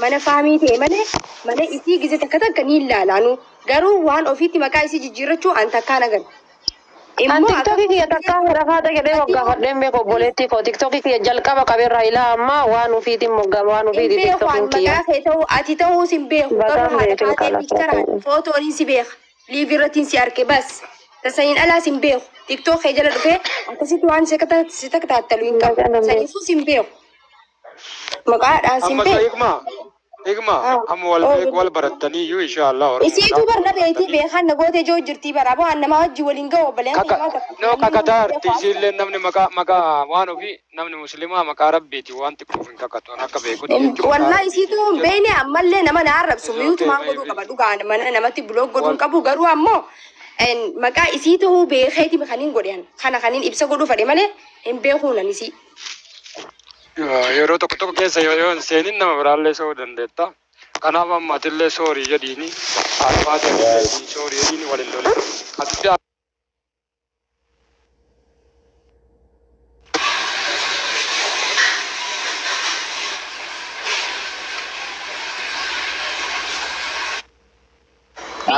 mana faamii ta'e malee mana isii gize takka takka ni ilaalaanu. Garuu waan ofiitti maqaa isii jijjiirrachuu an takkaan agarre. An Immoo tiktookii kiyya takkaa haadha faate jedhee moggaafadheen beeku obboleettii koo tiktookii kiyya jalqaba qabeerraa ilaa ammaa waan ofiitiin moggaama waan hin ofiiti beeku an tiktookiin kiyya. maqaa kee ta'uu ati ta'uus hin beeku garuu Bagaan haadha beekin faateen kalaas piikcharaan footooniin si beeka liiv irrattiin si arge bas tasaniin alaas hin beeku tiktook kee jala dhufee akkasitti waan si takataattalu hin qabu Bagaan beeku. saniifus hin beeku maqaadhaan si hin amma so beeku. hiikma hiikma amma wal beeku wal barattanii iyyuu inshallah Isiitu oromoodha bar na beektii barattanii beekaan na gootee joo jirtii bara bu'aan nama wajji waliin ga'u obboleen kaka kiyyaa takka no namni kakataa hin arti beeku isiillee namni maqaa maqaa waan ofii namni muslimaa maqaa rabbiiti waan xiqqoof hin kakatu an akka beekutti jechuun maqaa Wallaa rabbiiti isiitu hin jedhu beekne ammallee nama na arrabsu is miyuutu okay maan godhuu maybe qaba dhugaan mana namatti buloog godhuu wal hin qabu garuu ammoo maqaa isii ta'uu beekeeti kan hin godhan kana kan hin ibsa godhuu fedhe malee hin beekuunan isii. Yeroo tokko tokko keessa yoo hin seenin nama biraallee so'uu dandeetta. Kanaaf amma atillee soorii jedhiini haadha faate atillee soorii jedhiini waliin lolin. Ati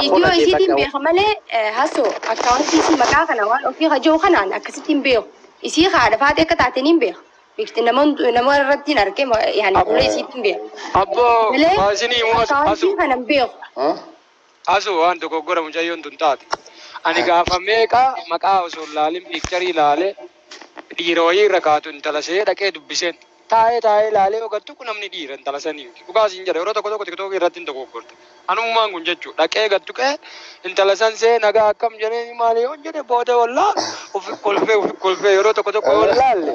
Viidiyoo isiitiin beeka malee hasoo akkaawwantii isii maqaa kana waan ofii hajoo kanaan akkasitti hin beeku. Isii haadha faatee akka taateen hin beeku. Beekti nama nama irratti hin arge yaani fuula isiitiin beeku. Abboo Malee waasinii immoo asu akkaawwantii kana hin beeku. asu waan dogoggora mucayyoon tun taate. Ani gaafa meeqa maqaa osoo hin laalin piikcharii laalee dhiira wayii irra kaatu intala see dhaqee dubbiseen taa'ee taa'ee laalee ogattu kun namni dhiira intala sanii dhugaa siin jedha yeroo tokko tokko tiktookii irratti hin dogoggorte. Anummaan kun jechuu dhaqee gattuqee intala san see nagaa akkam jedhee maali yoon jedhe booda wallaa ufi kolfee yeroo tokko tokko yoo laalle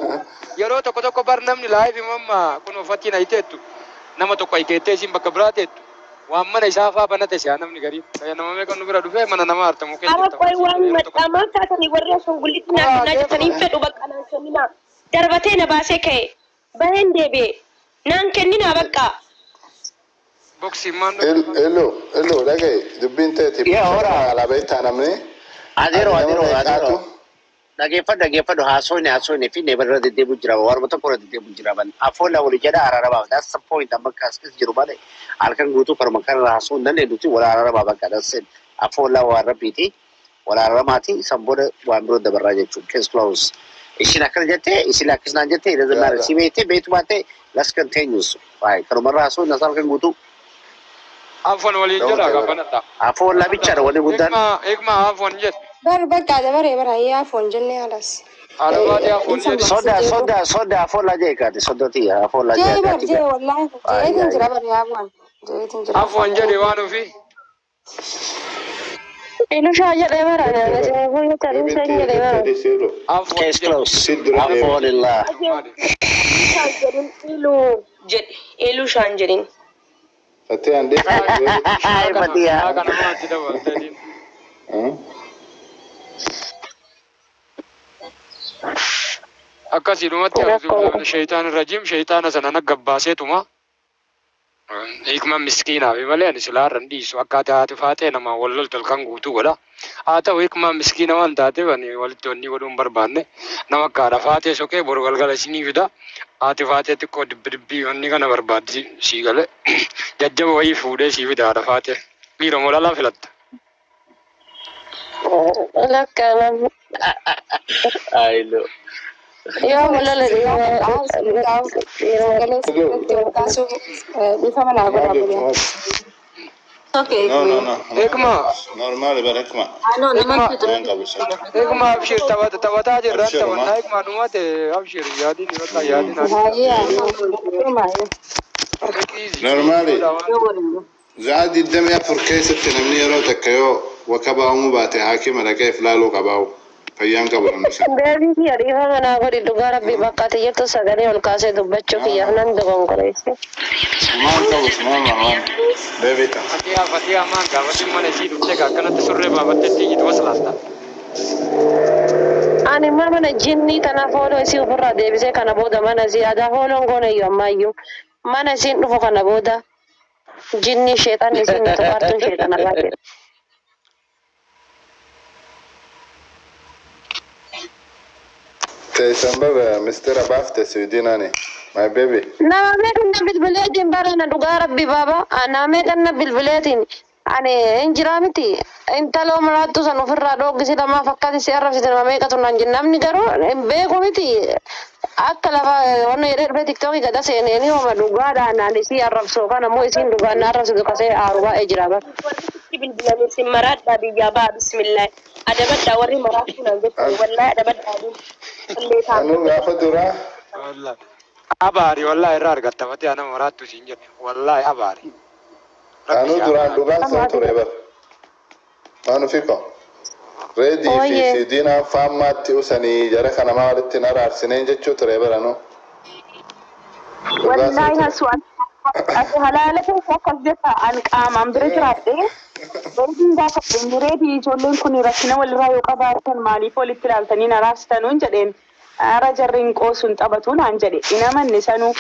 yeroo tokko tokko bar namni laayifi mamma kun uffattiin ayiteettu nama tokko ayikeettee isiin bakka biraa teettu waan mana isaa faa banate si'a namni garii nama meeqa nu bira dhufee mana nama hartamu keessa Ara jirta qoy waan yeroo tokko maxxamaa taatanii warri osoo gullitti naa kennaa jirtanii fedhu bakka naan kenninaa. Darbatee na baasee ka'e. Baheen deebi'e. Naan kenninaa bakka. boksii maan Elo, elo, dhagaye dubbiin teeti Yaa hora. alaa beektaa namni. Adeero Ani nama adeero adeero. meeqaatu Dhageeffadhu dhageeffadhu haasofni haasofni fi neebarra irra deddeebi'u jira warma tokko irra deddeebi'u jira ban afoolla walii jedha araarabaaf that's the point amma akkas keessa jiru malee halkan guutuu karuma kana haasoo hin dandeenyuti wal araarabaaf akka that's it afoolla waan rabbiiti wal araaramaati san booda waan biroo dabarraa jechuudha case close ishiin akkana jettee isin akkas naan jettee it doesn't matter si beektee beektu baattee let's continue right kanumarra haasoo nas halkan guutuu afwan waliin jedha gaafanadha. afoolla bichaadha wanni guddaan. Hikma hikma afwan jedhe. Bar bakka dabaree bara yaa foon jennee alas. Haadha baatee afwan jedhe. Soda soda soda afoolla jee kaate soddoti afoolla jee Jee bar gaati jee wallaahi jeetiin jira bar yaa bu'an jeetiin jira. Afwan jedhe waan ofii. Ilushaa jedhee bara ilushaa jedhee bara. Afwan Case jedhe. close. Si dura deeme. Afoolillah. Eelushaan jedhin eeluu jedhe. Eelushaan jedhin. Fattee aan deemu. Ay, Fatiha. Kana maatti dabaltee. Akkasii dhumatti sheeytaan rajiim sheeytaana sana naggabaaseetuma. Hikma miskiinaa fi malee ani silaa irra hin dhiisu akkaataa haati faaxee namaa wal loltu halkan guutuu godha. Haa ta'u hikma miskiina waan taateef ani walitti wanni godhuu hin barbaanne nama akka haadha faaxee soqee boru galgala isinii fida. Haati faaxee xiqqoo dibbi dibbii wanni kana barbaaddi sii galee jajjaba wayii fuudhee sii fida haadha faaxee. Dhiira moo dhalaa filatta? Lakka Ay, no. yoo mul'ata Sagalee sirriitti ol kaasuuf dhiifama naa godhaa bulee. Okay. No, no, no. Hikma Normaali bara hikma. Ano hikma namatti Waan qabu isa. hikma abshir taphataa jirran Abshir taphannaa homaa. hikma dhumate abshir yaadiin bakka yaadiin haati. Baay'ee Normaali. Za'a 24 keessatti namni yeroo takka yoo wakaba uumuu baate haakima dhaqee if laaluu qabaa'u. Fayyaan qabu namni sun. Deebii kiyya dhiifama naa godhi dhugaa rabbii bakka ati jirtu sagalee ol kaasee dubbachuu kiyyaaf nan dogongoreesse. Maal qabu normaal waan. Deebita. Fatihaa fatihaa maan gaafatin mana ishii dhuftee akkanatti surree baafattee itti waslaasta. Ani immoo mana jinnii tana fooloo isii ofirraa deebisee kana booda mana isii aadaa fooloon goone iyyuu ammayyuu mana isiin dhufu kana booda jinnii sheexanni isiin nuti baartuun sheexana baatee. Teessan bara mistira baafte Siwiidinaani. My baby. Nama meeqan na bilbileetiin barana dhugaa rabbi baaba. Nama meeqan na bilbileetiin ani hin jiraa miti. Intaloo maraattu san ofirraa dhooggisi lamaaf akkasi si arrabsite nama meeqatu naan jenna. Namni garuu hin beeku miti. Akka lafa wanna jedhee dhufee tiktookii gada seenee homa dhugaadhaan ani si arrabsu yookaan ammoo isiin dhugaan na arrabsitu kasee aaru baay'ee jira bara. Warri bilbilanii sin maraadhaa biyyaa ba'a bismillah. Adabadhaa warri maraattuu naan jettan wallahi adabadhaa adiin. Illee ta'a. Anuu gaafa duraa Wallahi. Abaari wallahi irraa argatta fatihaa nama maraattu siin jedhe wallahi abaari. Rabbi anuu si duraan abaari. dhugaan sun ture bara. Waan ofii koo. Reedii fi Ooyyee. Siwiidinaan faammaatti usanii jara kana maa walitti hin araarsineen jechuu ture bara anuu. Dhugaa sun Wallaahi ture. hasu ati halaala keessa akkas jetta an qaamaan bira jiraadhe reediin gaafa reedii ijoolleen kun rakkina walirraa yoo qabaatan maaliif walitti ilaaltanii na raabsitanuun jedheen ara jarri hin qoosuun taphatu naan jedhe hin amanne sanuu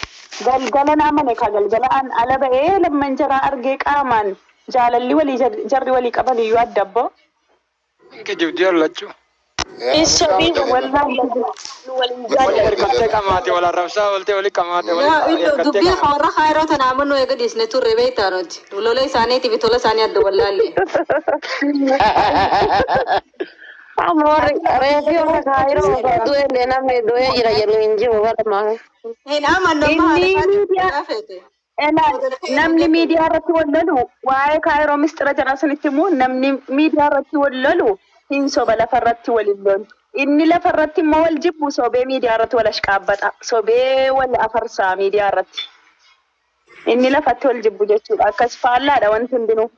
galgala na amane ka galgala an ala ba'ee lamman jaraa argee qaamaan jaalalli walii jarri walii qaban iyyuu adda abboo. Kijibdii allachuu. Hin sobiin Wallahi. Nu waliin Wali jaalladhu. hirkattee qamaate wal arrabsaa oolte wali qamaate wali Yaa illo hirkattee dubbii qamaate. warra kaayiroo tana amannoo eega dhiisne turre beektaa nuti. Lola isaaniitiif tola isaanii adda wallaalle. Amma warri reefi warra kaayiroo osoo du'e namni du'ee jira jedhu hin jiru bara. Hin amannu amma Inni haadha miidiyaa gaafete. Elaal namni miidiyaa irratti wal lolu waa'ee kaayiroo mistira jedha sanitti immoo namni miidiyaa irratti wal lolu hin soba lafa irratti wal hin lolu. Inni lafa irratti immoo wal jibbu sobee miidiyaa irratti wal ashqaabbata. Sobee wal afarsaa miidiyaa irratti. Inni lafatti wal jibbu jechuudha. Akkas faallaadha wanti hundinuu.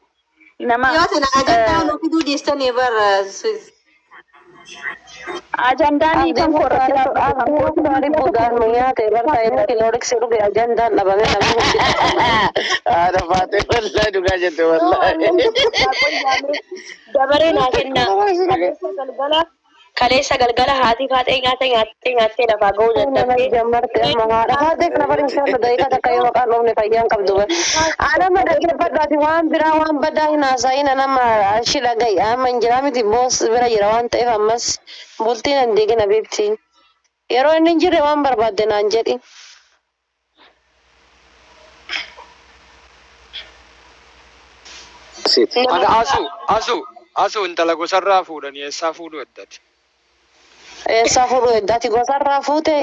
Nama Yoo tana ajandaa nu fiduu dhiistanii bara. Ajandaan kan koo irratti dhaabbate kan koo Abdii budaan nu nyaate barta inni kilooriksii dhuge ajandaan dhabame namni hundi. Haadha faatee wallahi dhugaa jette wallahi. Dabaree naa kennaa. Kaleessa galgala haati faaxee nyaata nyaattee nyaattee lafaa ga'uu Nama dadhabdee. jammarte amma haadha faatee kana bari inshallah daqiiqaa takka yoo maqaan dhoofne fayyaan qabdu bar. Anama dhaggeeffadhu ati waan biraa waan badaa hin haasa'in anama ashi dhaga'i amma hin jiraa miti boos bira jira waan ta'eef ammas bultiin hin diigin abiibti. Yeroo inni hin jirre waan barbaadde naan jedhi. Ana asu asu asu intala gosarraa fuudhanii eessaa fuudhu eddati. Eessaa fuudhu eddaati gosarraa fuute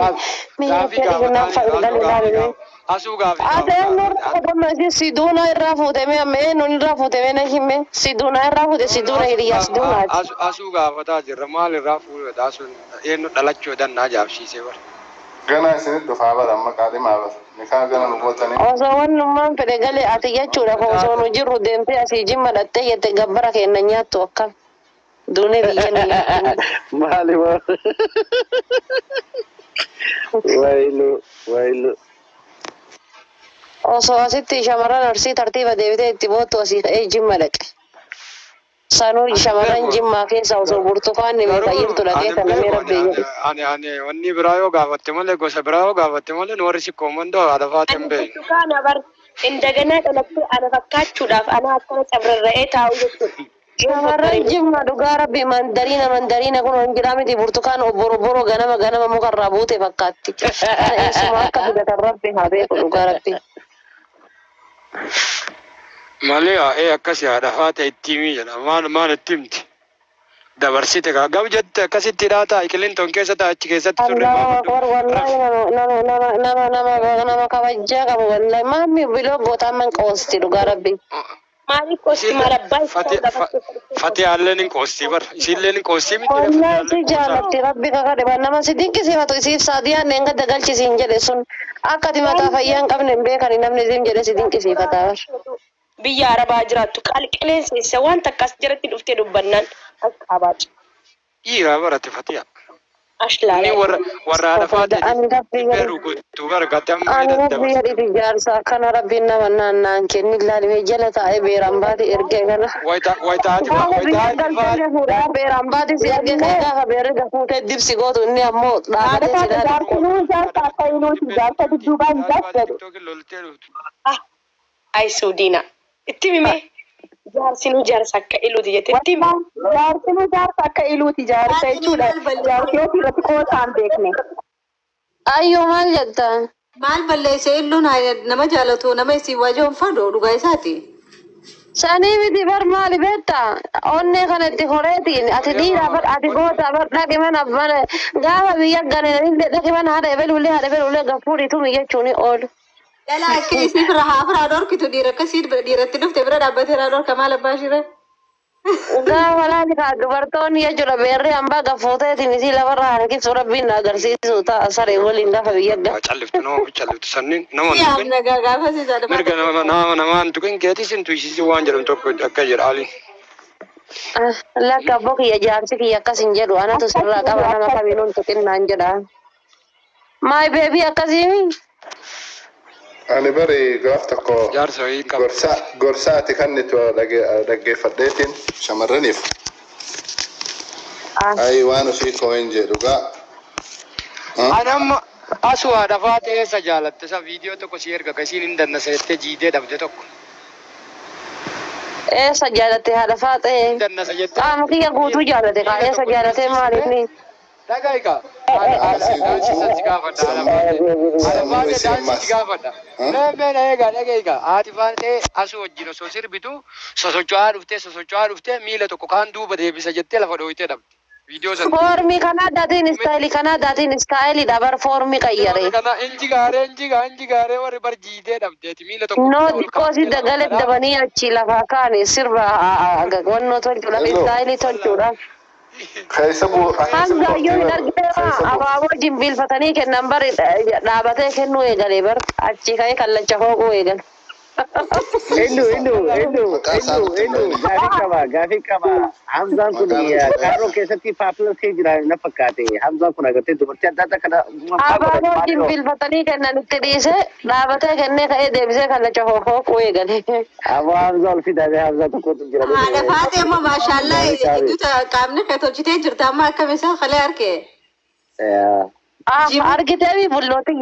miira Gaafii fedhi naaf gaafataa fayyadanii asuu gaafii ilaalanii. gaafa asuu gaafii Ate gaafataa. nurra fuudhama siduuna irraa fuute mee amma eenyuun irraa fuute mee na hime siduuna irraa fuute siduuna hiriyaa siduunaati. Asuu gaafataa jirra maal irraa fuudhu edda asuun eenyu dhalachuu edan na ajaa'ibsiisee bara. Gana isinit dhufaa bara amma qaadhimaa bara. Nikaa gana nu gootanii. Osoo wannummaan fedhe galee ati jechuudha osoo nu jirru deemtee asii jimma dhattee jette gabbara keenya nyaattu akkam duunee biyya nu nyaattu. Maali moo? Wayilu wayilu. Osoo asitti shamarran arsii tartiiba deebitee itti boottu asii ka'ee jimma dhaqe. Sanuu Ani shamarran beeku jimmaa keessa osoo burtukaanni meeqa garuu jirtu dhaqee ani kana mee beeku rabbii ani jedhe. ani ani wanni biraa yoo gaafatte malee gosa biraa yoo gaafatte malee nu warri sikkoo mandoo haadha faatee Ani hin beeknu. burtukaana bar indaganaa dhalattee ana fakkaachuudhaaf ana akkana cabrarra'ee taa'u jechuudha. Yoo Shamarran babbareedu. jimma dhugaa rabbi mandariina mandariina kun hin jiraa miti burtukaan obborobboroo ganama ganama mukarraa buute fakkaatti. Kana eessuma akka fidatan rabbi haa beeku dhugaa rabbi. Malee ee akkasi haadha faatee itti himii jedha maal maal itti himti. Dabarsite kaa gam jette akkasitti hidhaa taa'i Kilinton keessa taa'i achi keessatti surree Allahu baafadhu akbar wallahi rafi. nama nama nama nama nama nama kabajaa qabu wallahi maammi biloo gootaa man qoosti dhugaa rabbi. Maaliif qosti Isiillee maal abbaa isaa fatee haalleen hin qoostii bara isiilleen hin qoostii miti fatee Wallahi si haalleen qoosaa. jaalatti rabbi kakadhe ban nama si dinqisiifatu isiif saadiyaan eenga dagalchisiin jedhe sun akka ati mataa fayyaa hin qabne hin beekani namni isin jedhe si dinqisiifata bar. Biyya Arabaa jiraattu qalqilleensa waan takka as jalatti dhuftee dubbannaan as qabaatu. Dhiiraa barate fatiha. Inni Ashlaalaa. warra warra haadha faatee Ani rabbi dhibbee jedhi rukuttu bara gatti amma ani hidhan rabbi dabarsite. jedhi ijaarsa akkana rabbiin nama naannaan kenni ilaalimee jala taa'ee beeraan baate ergee kana. Wayita wayita haati Gaafa wayita biyya haati galteellee faatee. fuudhaa beeraan baate si ergee ka'ee gaafa beerri gafuutee dibsi gootu inni ammoo Haadha dhaabatee si faate ilaale. jaarsinuu ijaarsa akka iluuti ijaarsa dudduubaa hin Haati faatee jedhu. tiktookiin loltee dhuftu. Ah, ay suudiina. Itti himee jaarsinuu jaarsa akka iluuti jette itti hime. Wallahi jaarsinuu jaarsa akka iluuti jaarsa Faaxinii jechuudha. maal Jaarsi balleesse? ofii irratti qoosaan beekne. Ayyoo maal jetta? Maal balleesse illuun nama jaalatu nama isin wajoon fadhu dhugaa isaati. Sanii miti bar maali beektaa? Onnee kana itti horeetiin ati dhiiraa bar ati goota bar dhaqi mana mana gaafa biyya ganeenillee dhaqi mana haadha ebeluullee haadha ebeluullee gafuudhi tumi jechuun oolu. Dhala akka isii bira haa firaa dhorkitu dhiira akkasii dhiiratti dhufte bira dhaabbatee raa dhorka maal abbaa ishee. Gaafa laali kaa dubartoonni jechuudha beerri hambaa gafuuteetiin isii lafarraa harkisuu rabbiin na agarsiisu ta'a saree waliin gaafa biyya Waa ga. calliftu nama calliftu sanniin nama hin Yaa tuqin. nagaa gaafa si jedhama. Mirga nama nama nama hin tuqin keetis hin tuysiisin waan jedhamu tokko akka jedha aliin. Lakka abboo kiyya jaarsi kiyya akkas hin jedhu anatu Akkas sirraa jedhu qaba nama akkas. kamiinuu hin tuqin naan jedha. My baby akkasiimi. Ani bari gaaf tokko Jaarsa wayii qaba. gorsa gorsa ati kennitu dhaggeeffadheetiin shamarraniif. Ayi waan ofii koo hin jedhu gaa. Ani amma asu haadha faatee eessa jaalatte isa viidiyoo tokko si erga ka isiin hin dannaseettee jiidee dhabde tokko. Eessa jaalate haadha faaxee? Dannasa jettee. Qaama kiyya guutuu jaalate kaa Miila eessa tokko jaalate maal dannasiste. inni? Dhaga'i kaa. Daansii san si gaafadha haadha faaxee. Haadha Sammuu faaxee isii daansii ammas. si gaafadha. Mee mee na eegaa dhaga'i kaa. Haati faaxee asuu wajjin osoo sirbitu sosocho'aa dhuftee sosocho'aa dhuftee miila tokko kaan duuba deebisa jettee lafa dhooyitee dhabde. Viidiyoo san. Foormii kana addaatiin istaayilii kana addaatiin istaayiliidha bar foormii qayyare. Kana injigaaree injigaa injigaaree warri bar jiitee dhabdeeti miila tokko No ol xiqqoo si kaaftee lafa dagalee kadhaa. dabanii achi lafaa kaane sirba wannoo tolchuudhaaf Hello. istaayilii tolchuudhaaf. Keessa buu keessa Hamza buuftee iyyuu hin bara. argine Keessa buufte. abaaboo jimbiilfatanii kennan bari dhaabatee kennuu eegale bar achi ka'ee kallacha hooquu eegale. Indu, indu, indu, Maqaa isaa indu, nutti hin indu, dhahini. gaafii qaba, gaafii qaba. Hamzaan kun Maqaa nutti hin kaaroo dhahini. keessatti popular ta'ee jira na fakkaate. Hamzaan kun agartee dubartii adda addaa kana maal godhan Abaaboo maal godhan? jimbiilfatanii kennan itti dhiisee dhaabatee kennee ka'ee deebisee kallacha hooquu eegale. Aboo Hamzaa ol fidaame Hamzaa tokkotu jira. Haadha faaxee amma maashaallaa Gaarii gaarii. hedduu qaamni kee tolchitee jirta amma akkam isaa kalee arge. Ah Jiima argitee bullooti.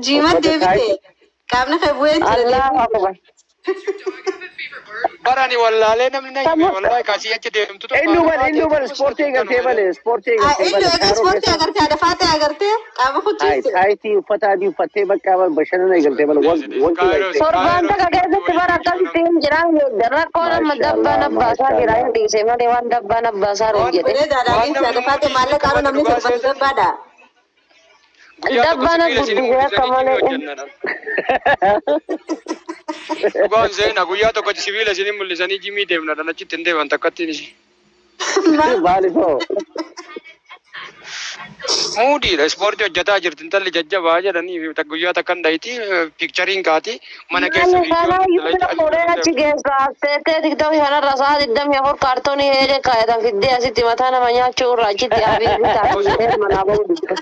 jiima Uffata deebite taayitii. qaamni kee bu'ee jira Allahu deebite. akbar. Barani wallaalee namni na hime Sammuu wallaahi kasii achi deemtu tokko Indu haadha bal, faaxee indu bal, tokko ispoortii kanuma eegaltee jedhe. bale, ispoortii eegaltee Indu bale, egaa kaaroo ispoortii keessatti. agartee haadha faaxee agartee qaama Hai, kuchiiste. taayitii uffata adii uffattee bakka bashannana eegaltee bale, wanti Kaayiroo galtee. Torbaan kaayiroo takka keessatti bara akkasitti hin jiraan rakkoon amma dabbaan Maashaallah, abbaasaa jira hin maashaallah. dhiise malee waan dabbaan abbaasaa ruun Waan jedhe. Bareedaadha waan agartee haadha namni faaxee muudii maallaqa qabatu namni dhugaa sirbatu seetanii dabbaadha. guyyaa tokko Dabbaan sibiila isin guddisee akka mul'isanii jimii malee. hojjennadha. Dhugaan seenaa guyyaa tokko sibiila isin mul'isanii jimii deemnadha achitti hin deeman takkattiin isin. Maal Maaliif hoo? Muudiidha ispoortii hojjetaa jirti intalli jajjabaa jedhanii fi guyyaa takkan dhayti piikchariin kaati mana keessa Namni viidiyoo kanaayyuu bira fuudhee achi geessa. Teettee tiktookii kanarra sa'a 24 kaartoonii heelee kaayatan fiddee asitti mataa nama nyaachuu irraa achitti abii bitaa manaa bahu didde.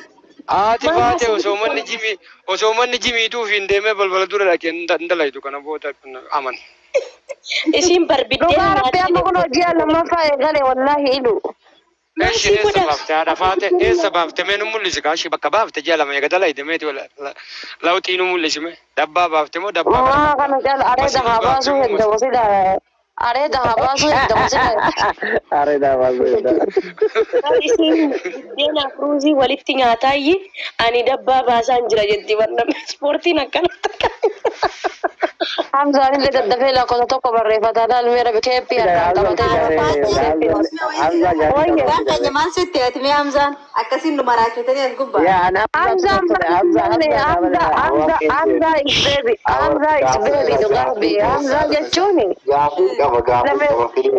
Haati baate osoo manni jimii osoo manni jimiituu fi hin deemee balbala dura dhaqee hin dalaytu kana booda aman. Isiin barbiddeen Dhugaa rabbi nyaatti amma kun hojii lammaffaa eegale wallaahi ilu. Eeshi Maasii eessa godha. baafte haadha faate eessa baafte mee nu mul'isi kaashi bakka baafte ji'a lama eega dalayte meeti lawxii nu mul'isi mee dabbaa baafte moo dabbaa kana Maa kana caala areeda masinii haa baafte baasuu moo hedda wasila areeda haa baasuu hedda wasila. Areeda baasuu hedda. Isiin biddeen ruuzii walitti nyaataayyi ani dabbaa baasaan jira jetti barnamni ispoortiin akkana takka. Hamzaan illee daddafee lakkoofsa tokko barreeffataa laalmee rabi keeppii harkaan qabatee jira. Hamzaa gaafii Wayye. qaba Waan keenya maal sitti ati mee Hamzaan akkasiin nu maraachitanii as gubbaa. Yaa ana Hamza Hamzaa Hamzaa Hamza Hamzaa Hamza Hamza is baby Hamza is baby dhugaa Hamza jechuun Gaafii qaba gaafii qaba fili.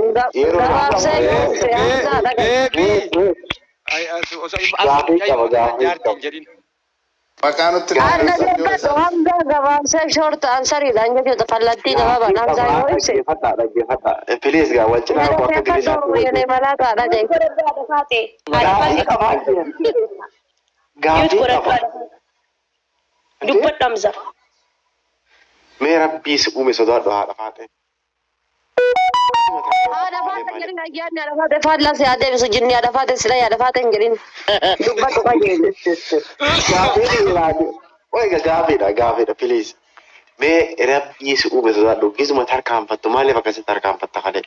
Yeroo gabaabsee gabaabsee Hamza dhaga. Beebii Gaafii qaba gaafii jaartiin qaba. jedhin. Maqaa nutti Anna hin dhahini. dubbadhu Hamza gabaabsee short answeriidhaan jechuudha kallattii Gaafii gabaabaan Hamza qaba yoo ibse. dhaggeeffadhaa dhaggeeffadhaa. Please gaa wal cinaa Inni akka dhaggeeffadhu diriisaatti yene malaataadha jedhe. Gaafii qaba. Gaafii qaba. Dubbadhu Hamza. Mee rabbii si uume sodaadhu haadha faate. Haadha faate jedhin ayyaanni haadha faate faallaa si haa deebisu jinni haadha faate sila haadha faate hin jedhin dubbadhu qajeelu. Gaafii dhiiraati. Oiga gaafiidha gaafiidha please. Mee rabbii si uume sodaadhu gisuma tarkaanfattu maaliif akkasitti tarkaanfatta kalee?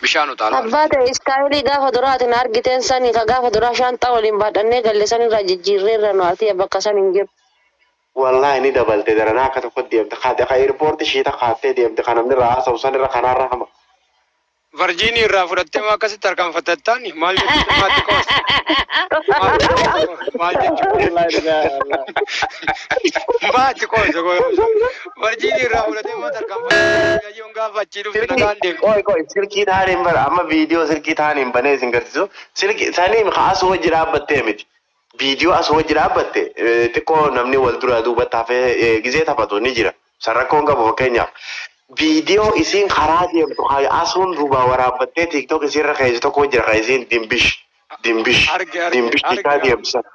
Bishaan utaalaa. Abbaa ta'e istaayilii gaafa duraatiin argiteen sanii ka gaafa duraa shaanxaa waliin baadhannee galle sanirraa jijjiirreerra nu ati bakka san hin jiru. Wallahi ni dabalte daranaa akka tokko deemte kaate ka eerpoortii shiita kaattee deemte kan namni irraa haasa'u san irra kanaarra hama. Varjiinii irraa fudhattee maa akkasitti harkaanfattattaan maal jechuudha maatti qoosta? Maal jechuudha? Maatti qoosta varjiinii irraa fudhattee maa harkaanfattattaan yoon gaafa achii dhufte nagaan deemte. Qoy qoy silkii taaniin bara amma viidiyoo silkii taaniin banee isin garsiisu silkii saniin ka asuu wajji dhaabbattee miti. Viidiyoo asuu wajji dhaabbatte xiqqoo namni wal dura duubatti hafee gizee taphatu ni jira. San rakkoon qabu fakkeenyaaf. Viidiyoo isiin karaa deemtu asuun duubaa waraabbattee tiiktook isiirra keessa tokko jira kan isiin dimbish dimbish Arge arge dimbish jechaa arge. deemtu sana.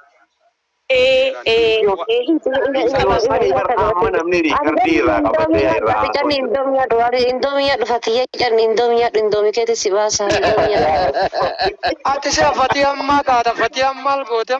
Viidiyoo sanii bara amma namni riikardii irraa qabatee irraa Canni haasa'u. indomii nyaadhu indomii nyaadhu fatiyya canni indomii nyaadhu indomii keetti si baasa indomii nyaadhu. Ati si fatii ammaa kaata fatii ammaa maal goote?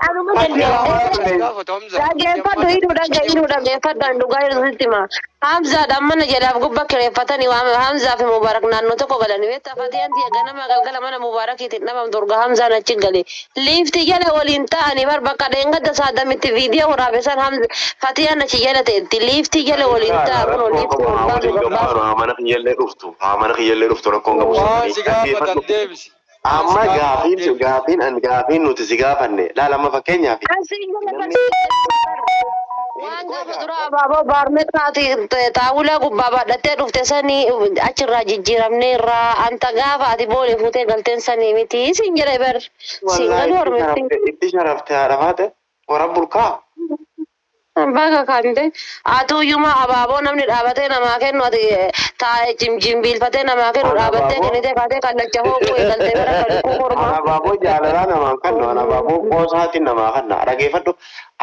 Anuma Fatii danda'a. ammaa gaafatu Hamza. Dhaggeeffadhu hidhuu dhagge hidhuu dhaggeeffadhu an dhugaa jirtu sitti hima. Hamzaadhaan mana jalaaf gubbaa kireeffatanii waan Hamzaa fi Mubaarak naannoo tokko galanii beektaa Fatiyaan tiyya ganama galgala mana Mubaarakiitiin dhabamtu urga Hamzaan achi gale. Liiftii jala waliin ta'anii bar bakka dheengadda saadamitti viidiyoo waraabe san Hamza Fatiyaan achi jala ta'etti liiftii jala waliin ta'a kunoo liiftii ol baasu gabbaasu. Haa mana kiyyallee dhuftu. Haa mana kiyyallee dhuftu rakkoon qabu. Waan si gaafatan deebisi. Amma gaafiin gaafiin an gaafiin nuti si gaafanne laala amma fakkeenyaaf. Asiin jala waan gaafa dura abaaboo baarmeexaati taawulaa gubbaa baadhattee dhufte sanii achirraa jijjiiramne irraa anta gaafa ati boolee fuutee galteen sanii miti siin jedhe bar siin galuu hormetti. Itti sharafte haadha faate warra bulkaa. Bakka kan ta'e atuyyuma abaaboo namni dhaabatee namaa kennu ati taa'ee jimjimbiilfatee namaa kennu dhaabattee kennitee kaatee kallacha hooquu eegaltee bara kan lukkuu kormaa. Abaaboo jaalalaa namaa kennu abaaboo qoosaatiin namaa kenna dhageeffadhu.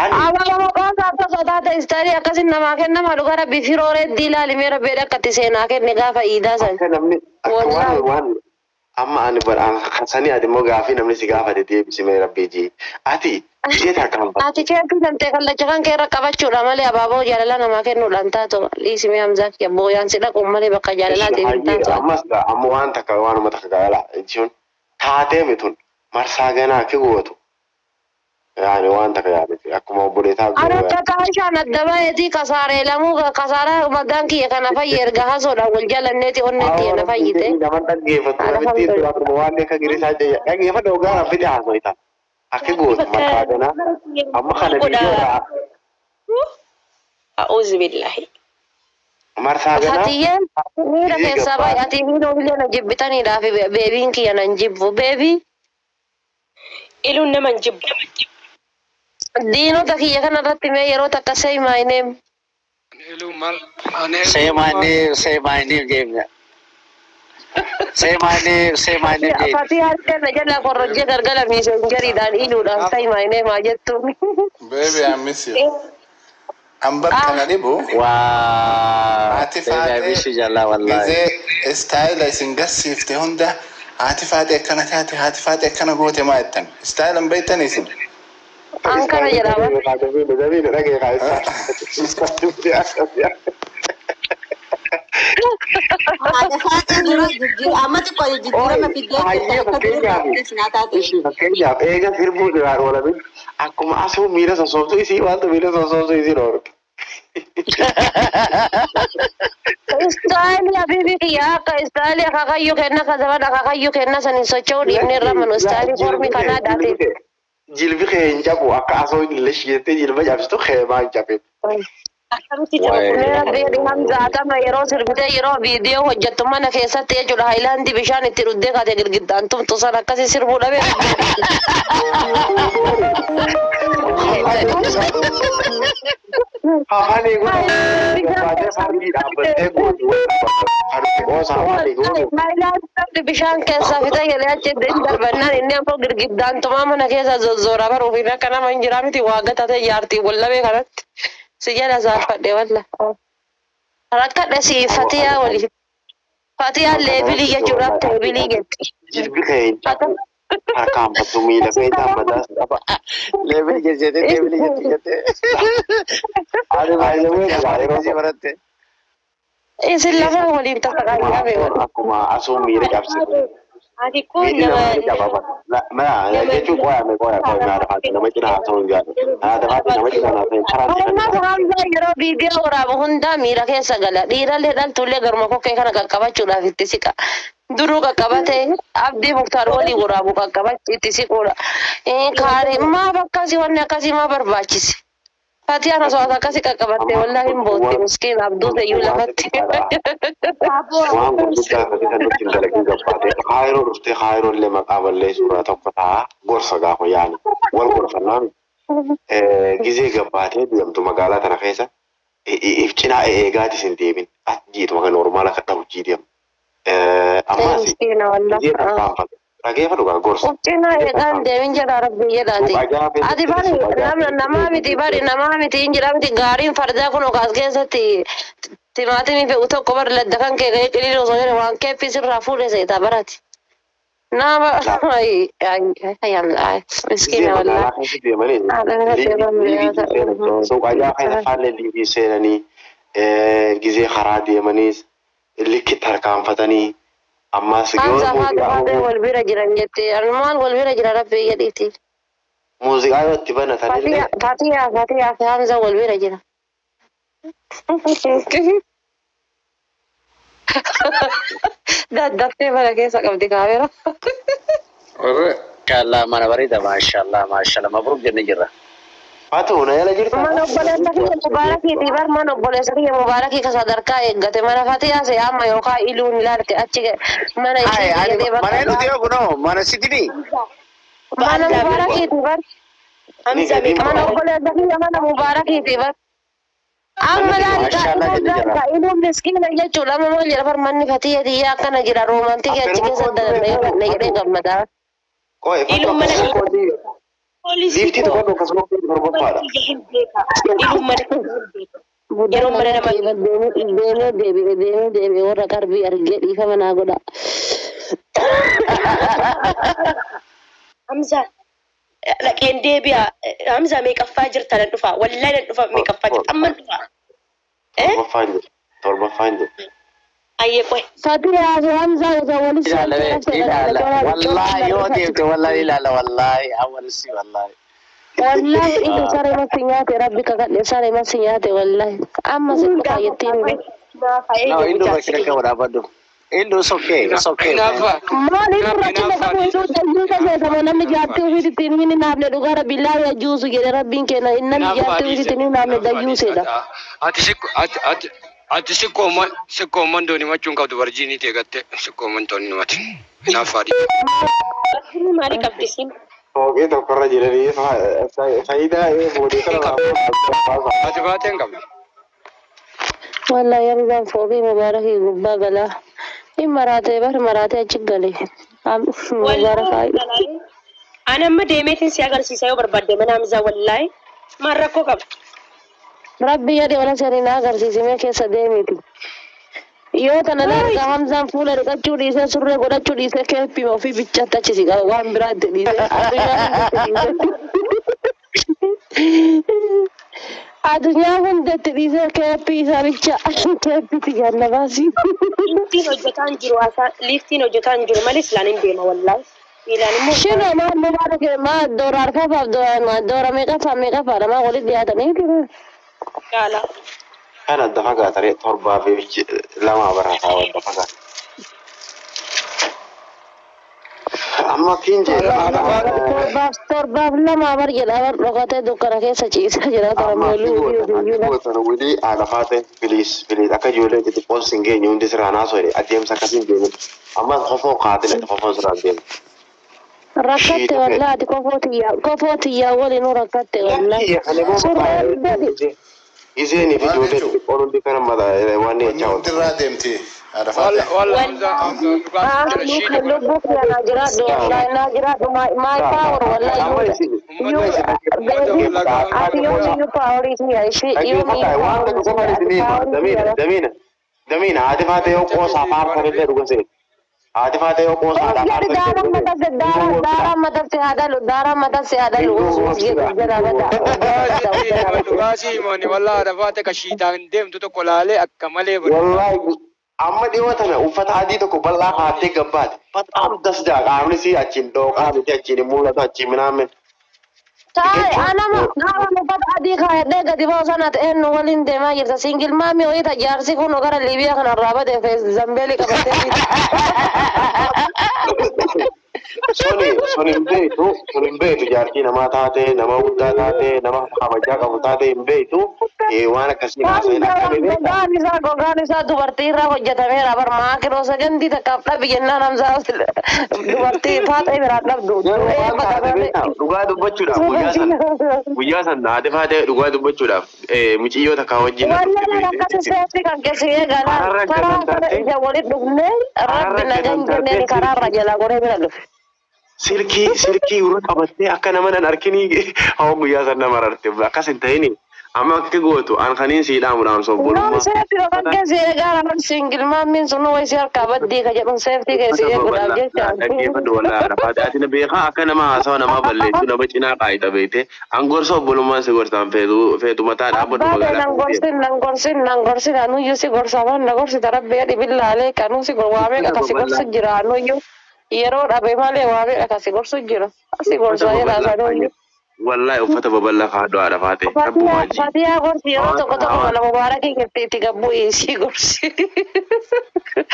Abaaboo qoosaa tasa taate istaayilii akkasiin namaa kennama dhugaa rabbi firoo reeddii ilaali mee rabbi akkatti seenaa kenne gaafa iidaa san. Akka namni akka waan waan amma ani sanii ati immoo gaafii namni si gaafate deebisi mee rabbii jii. Ati ishee tarkaanfata. Ati keetti galtee kallacha kan kee irra qabachuudha malee abaaboo jaalala namaa kennuudhaan taatu dhiisimee Hamzaa kiyya booyaan si dhaquun malee bakka jaalalaatiif hin taatu. Ammas amma waan takka waanuma takka gaala jechuun taatee mitun marsaa ganaa ki gootu. Yaani waan takka yaadate akkuma obboleessaa Ana takka ishaan adda baheetii kasaaree lamuu kasaaraa maddaan kiyya kana fayye erga hasoodhaan wal jalanneeti onneetti na fayyite. Nama dhaggeeffatu namitti akkuma waan akka girisaa jayya dhaggeeffatu ogaa rabbite haasoita. Akka gootu marsaa ganaa amma kana viidiyoo irraa A'uuzu billahi. Marsaa ganaa. Fatiyyeen miira keessaa baay'atii miira illee na jibbitaniidhaaf beebiin kiyya nan jibbu beebii. Iluun nama hin jibbu. Diinota kiyya kanarratti mee yeroo takka say my name. Iluu maal ani Say my name, say my name, James. Say my name, say my name, James. Fatii harka na jala korrojjee galgala miisenjeriidhaan iluudhaan say my name haa jettuun. Baby, I miss you. An bakka na dhibu Wow. haati Baby, I miss you, Jalla, wallahi. Gizee istaayila isin garsiifte hunda haati faatee akkana taate haati faatee akkana goote maa jettan istaayila hin beektan isin. An kana jedhama. Haadha faaxee dura amma xiqqoo jijjiirama fiddee akka dura naa taate. Ishii fakkeenyaaf eega sirbuu duraan oolamin akkuma asuu miila sossoobsu isii waantu miila sossoobsu isii dhoorge. Istaayilii habiibii kiyya akka istaayilii akaakayyuu kenna ka zaman akaakayyuu kenna saniin socho'uu dhiibnee irra manu istaayilii formii kanaa dhaate. Jilbi kee hin cabu akka asoo lish jettee jilba cabsitu keemaa hin cabin. Akkamitti jaba kun? Mee rabbi Hamzaatama yeroo sirbitee yeroo viidiyoo hojjettu mana keessatti jechuudha haayilaandii bishaan itti dhuddee kaate girgiddaan tumtu san akkasii sirbuu dhabee. Afaan eeguun fardi dhaabbattee gootu fardi qoosaa afaan eeguun. Haayilaandii bishaan keessaa fixee jedhee achi ittiin darbannaan inni ammoo girgiddaan tumaa mana keessa zozzoora baruuf hin akka nama hin jiraa miti waa gatatee jaartii wallabee kanatti. Si jala saafadhe walla. Rakkadhe si Fatiyaa waliin. Fatiyaan leebilii jechuudhaaf teebilii jetti. Jilbi kee hin cabu. Harkaan battu miila kee dhaabbataas qaba. Leebili jettee, leebili jettee. Ani baay'ee Baay'ee baratte. Isin lama waliin takka qayyame wal. Akkuma asuu miila cabsitu. Ati kun Miilli nama namaa ni caba. Mana jechuun qo'ame qo'ame qo'ame haadha faate nama cinaa haasa'uu hin gaadhu. Haadha faate nama cinaa haasa'uu karaan Ammas Hamzaa yeroo viidiyoo waraabu hundaa miira keessa gala. Dhiirallee dhaltullee garuma kokkee kana qaqqabachuudhaaf itti siqa. Duruu qaqqabate abdii muktaar walii waraabu qaqqabachu itti siquudha. Kaani maaf akkasii wanni akkasii maa barbaachise? Fatiyaan osoo akkasii qaqqabatte wallaahi hin bootti miskiin abduu ta'eyyuu lafatti. Waan gurguddaa akkasii kan nutti hin dalagin gabbaate. Kaayiroo dhuftee kaayiroo illee maqaa balleessuudha tokko ta'a gorsa gaafa yaani wal gorfannaan gizee gabbaatee deemtu magaalaa tana keessa if cinaa eegaatis hin deemin ati jiituma kan normaala akka dhabu jii deemu. Ammaas Miskiina gizee wallaahi. tarkaanfatu dhageeffadhu gaa gorsa. Uffina eegaan deemin jedha rabbi jedhaati. Ati bari nama namaa miti bari namaa miti hin jedhamti gaariin fardaa kun okaas keessatti timaatimii fe'u tokko bari ladda kan kee ga'ee qiliilii osoo jedhe waan keeffii sirraa fuudhe seeta barati. Nama ay ay ay ay miskiina Gizee magaalaa wallaahi. keessa deemanii Haadha liivii seenanii suuqaa keessa faallee liivii seenanii Gizee karaa deemaniis likkitti harkaanfatanii ammas yoo Hamza haati faatee wal bira jiran jette. Almaan wal bira jira rabbi jedhiiti. Muuziqaa yoo itti banatanillee Fatiyaa Fatiyaa fi Hamza wal bira jira. Daddaftee mana keessa qabdi kaamera. Warra Mashallah mana bareeda mashallah mashallah mabruk jenne jirra. Faatu na yala jirta. Mana obboleessa kiyya mubaarakiiti bar mana obboleessa kiyya mubaarakii ka sadarkaa eeggate mana Fatiyaa se amma yookaan iluun ilaalte achi mana Ay ishee ani jedhee mana bakka nuti yoo kunoo mana sitini. Mana mubaarakiiti bar Ni Hamza gadiin mana ba'a. obboleessa kiyya mana mubaarakiiti bar. Amma laal Mashallah jenne jirra. ka iluun miskiina jechuudha amma maal jedha bar manni Fatiyaa tiyyaa akkana jira roomantikii achi Affeeruma keessa kootu dalanna yoo beekamu. dhanne jedhee gammadaa. Qo'e Faatu Iluun mana akkasuma kooti poolisii liiftii koo tokko akkasuma kooti torbaffaadha. kiyya hin beeka. Iluun mana kiyya hin beeka. Yeroo Budaan mana mana nama kee deemee deemee deebi'e deemee deebi'e warra qarbii argee dhiifama naa godha. Hamza dhaqeen deebi'a. Hamza meeqaffaa jirta nan dhufa. Wallahi nan dhufa meeqaffaa jirta. Amma dhufa. Torbaffaan jiru. Torbaffaan jiru. Ayyee qoy. Fatiyaa fi Hamzaa osoo walitti Ilaala ilaala wallahi yoo deemte wallahi ilaala wallahi awwal si wallahi. Wallahi inni saree masti nyaate rabbi kakadhe saree masti nyaate wallahi amma si dhufa jettiin No Naafa'ee indu jedhu rakkina qabu dhaabbadhu. Indu it's okay it's okay man. Hinaaffaa. Maal inni rakkina Hinaaffaa qabu dhiisa. inni dayyuusa seetama namni jaartii ofiitti hin hinaafne dhugaa rabbi laa yajuusu jedhe rabbiin kenna namni Hinaaffaa jaartii dhiisa. ofiitti hin hinaafne Hinaaffaa dhiisa. dayyuuseedha. Ati sikko ati ati ati sikkoo sikkoo mandoon himachuun qabdu barjiinii ta'e gattee sikkoo mandoon himati. Hinaaffaa dhiisa. Barjii maalii qabdi siin? Fooqii tokkorra jiranii faayidaa boodee Hin kana qabdu. laafaa. Ati baatee hin qabdu. Wallahi Hamzaan fooqii mubaarakii gubbaa galaa. In maraatee bar maraatee achi gale. Mubaarakaa. Wallahi ani amma deemeetiin si agarsiisa yoo barbaadde mana Hamzaa wallahi maal rakkoo qaba? Rabbi jedhe wala sanii na agarsiisimee keessa deemiti. Yoo tana laata Hamzaan fuula dhiqachuu dhiisee surree godhachuu dhiisee keeppii ofii bichaatti achi si qaba waan biraatti dhiisee addunyaa hundatti dhiisee. Addunyaa hundatti dhiisee keeppii isaa bicha keeppiitti jannabaasi. Liiftiin hojjetaan jiru haasaa liiftiin hojjetaan jiru malee silaan hin deema wallahi. Miilaan immoo Shino maal mubaarak maa doora arfafaaf doora meeqaffaa meeqaffaadha maa walitti dhiyaatanii gaala. Kan adda fagaatanii torbaa fi lama barataa adda fagaata. Amma kiin jedha. Torbaaf torbaaf lama bar jedha bar dhokatee dukkana keessa ciisaa jira tara Amma akki mooluu gootan akki gootan wili haadha faate filiis filiis akka ijoollee xixiqqoon sin geenye hundi sirraa naasoo jedhe adeemsa akkasiin deemin. Amma kofoo kaatile kofoon sirraa deemu. Rakkatte wallahi ati kofoo tiyyaa kofoo tiyyaa waliinuu rakkatte wallahi. Surreen gadi. Gizeenii fi ijoollee xixiqqoon hundi kana mata waan jechaa Wanni ooltu. irraa deemti haadha faate. Walla Hamza Hamza dhugaa jira shiidha godha. Lubbuu kiyya naa jiraadhu wallahi naa jiraadhu my power wallahi Amma you isin you Ummata baby walla gaafii ati yoom iyyuu powerii kiyya ishee yoom dhaggeeffadhaa iyyuu waan powerii tokko qofa kiyya ati isin hima powerii damiina kiyya. damiina damiina haati faate yoo qoosaa faarfanillee dhuga seeti. Haati faate yoo qoosaadhaa Jedhi faarfanillee daaraan dhuga matase seeti. daaraan daaraan matase haa dhalu daaraan matase haa dhalu uus jedhu jala bada Dhugaa sitti hima dhugaa si himani walla haadha faate ka shiitaan deemtu tokko laalee akka malee bada. Wallaahi amma dhiyoo tana uffata adii tokko bal'aa kaattee gabbaate. Bataam dasdaa qaamni si achiin dhooqaa miti achiin hin mul'atu achiin minaamin. Taa'e anama nama uffata adii kaayadhee gadi ba'u sana ta'een nu waliin deemaa jirta. Singil maamii wayii ta jaarsi kun gara Liibiyaa kanarraa badee fees zambeelii qabattee jirti. Suni suni hin beektu suni hin beektu jaartii namaa taate nama guddaa taate nama kabajaa qabu taate hin beektu waan akkasii haasa'in akkami beekta. Gogaan isaa gogaan isaa dubartii irraa hojjetameera bar maakiroo sagandii takkaaf dhabi jennaan Hamzaa dubartii faaxee biraan dhabdu. Garuu maal taate beektaa dhugaa dubbachuudhaaf guyyaa sana guyyaa sana haati faatee dhugaa dubbachuudhaaf muciyyoo takka wajjin na dhufte Wallahi beekte. akkasi seefti kan keessa eegalaan Kararra karaa gadan kana tartee ija walitti dhufnee kararra rabbi nagaan gadan tartee jenneen karaarra silkii jalaa goree bira dhufe. silkii silkii irra qabattee akka nama nan arkinii hawa guyyaa sana nama rarte akkas hin ta'ini Amma akka gootu an kaniin sii dhaamu dhaamsa Noon obbolummaa. seefti bakkee si eegaa naman singil maammiin sun wayi si harkaa baddii ka jedhuun seeftii kee si eeguudhaaf jecha. Dhaggeeffadhu wallaahi Arafaati. Ati na beekaa akka nama haasawa namaa balleessu nama cinaa qaayita beekte. An gorsa obbolummaan si gorsaan feetu feetu mataa dhaabbadhu Abbaa magaalaa nan kana deema. gorsin nan gorsin nan gorsin anuyyuu si gorsa waan na gorsita rabbi jedhi billaalee kanuu si waamee Uffata akkasi gorsu babal'aa. jira anuyyuu yeroo dhabe malee waamee akkasi gorsu jira asi Uffata gorsa jedha babal'aa anuyyuu. Wallaahi uffata babal'aa kaadhu Arafaate. Rabbumaa Fatiyaa ji. Fatiyaa gorsi yeroo Hawaasa tokko tokko hawaasa. mana mubaarakii keessatti itti gabbuu isii gorsi.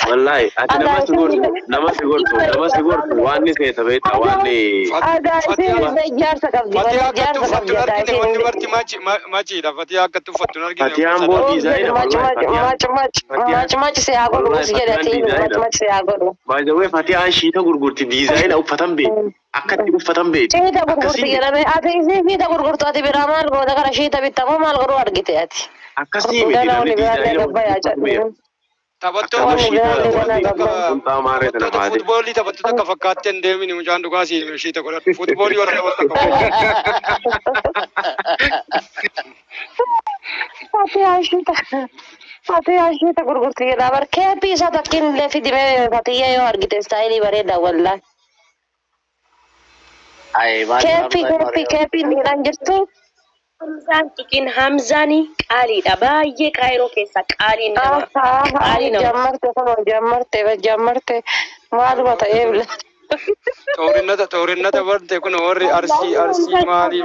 Wallaahi ati nama si gorsu nama si gorsu nama si gorsu waan ni seeta beektaa waan ni. Aadaa isiin illee ijaarsa qabdi Fatiyaa mana akkatti ijaarsa uffattu qabdi hin aadaa argine isiin wanni illee. marti machiidha. Fatiyaa akkatti uffattu hin argine Fatiyaan uffata boo sadii. diizaayina Mac wallaahi mac fatiyaan mac mac fatiyaan mac mac si haa godhu wallaahi si jedhe fatiyaan ati mac diizaayina. mac si haa godhu. By the way fatiyaan shiita gurgurti diizaayina uffatan beekti akkatti uffatan beekti Shiita gurgurti akkasii miti jedhame ati isii shiita gurgurtu ati biraa maal goota kana shiita bittamoo maal godhuu argite ati. akkasii miti Ganaa namni wani biraallee diizaayina gabbayaa uffatu beeku. jedhu. Taphattoota Akkama Wani shiita biraallee ganaa wanti gabbayaa. qunxaa maarree tana taphattoota faate. fuutboolii taphattoota akka fakkaattee hin deemin mucaan dhugaa si shiita godhadhu. Fuutboolii warra taphattu akka fakkaatu. Fatiyaa shiita. Fatiyaa shiita gurgurti jedha bar keeppii isaa takkiin illee fidimee fatiyyaa yoo argite istaayilii bareeda wallaahi. Ay maal Keeppii keeppii keeppiin dhiiraan jirtu. Hamzaan tuqin Hamzaani qaaliidha. Baay'ee Kaayiroo keessa qaaliin nama. Qaalii nama. Jammarte kunoo jammarte jammarte maaluma ta'ee bila. Xoorinata xoorinata barte kun warri arsii arsii maalii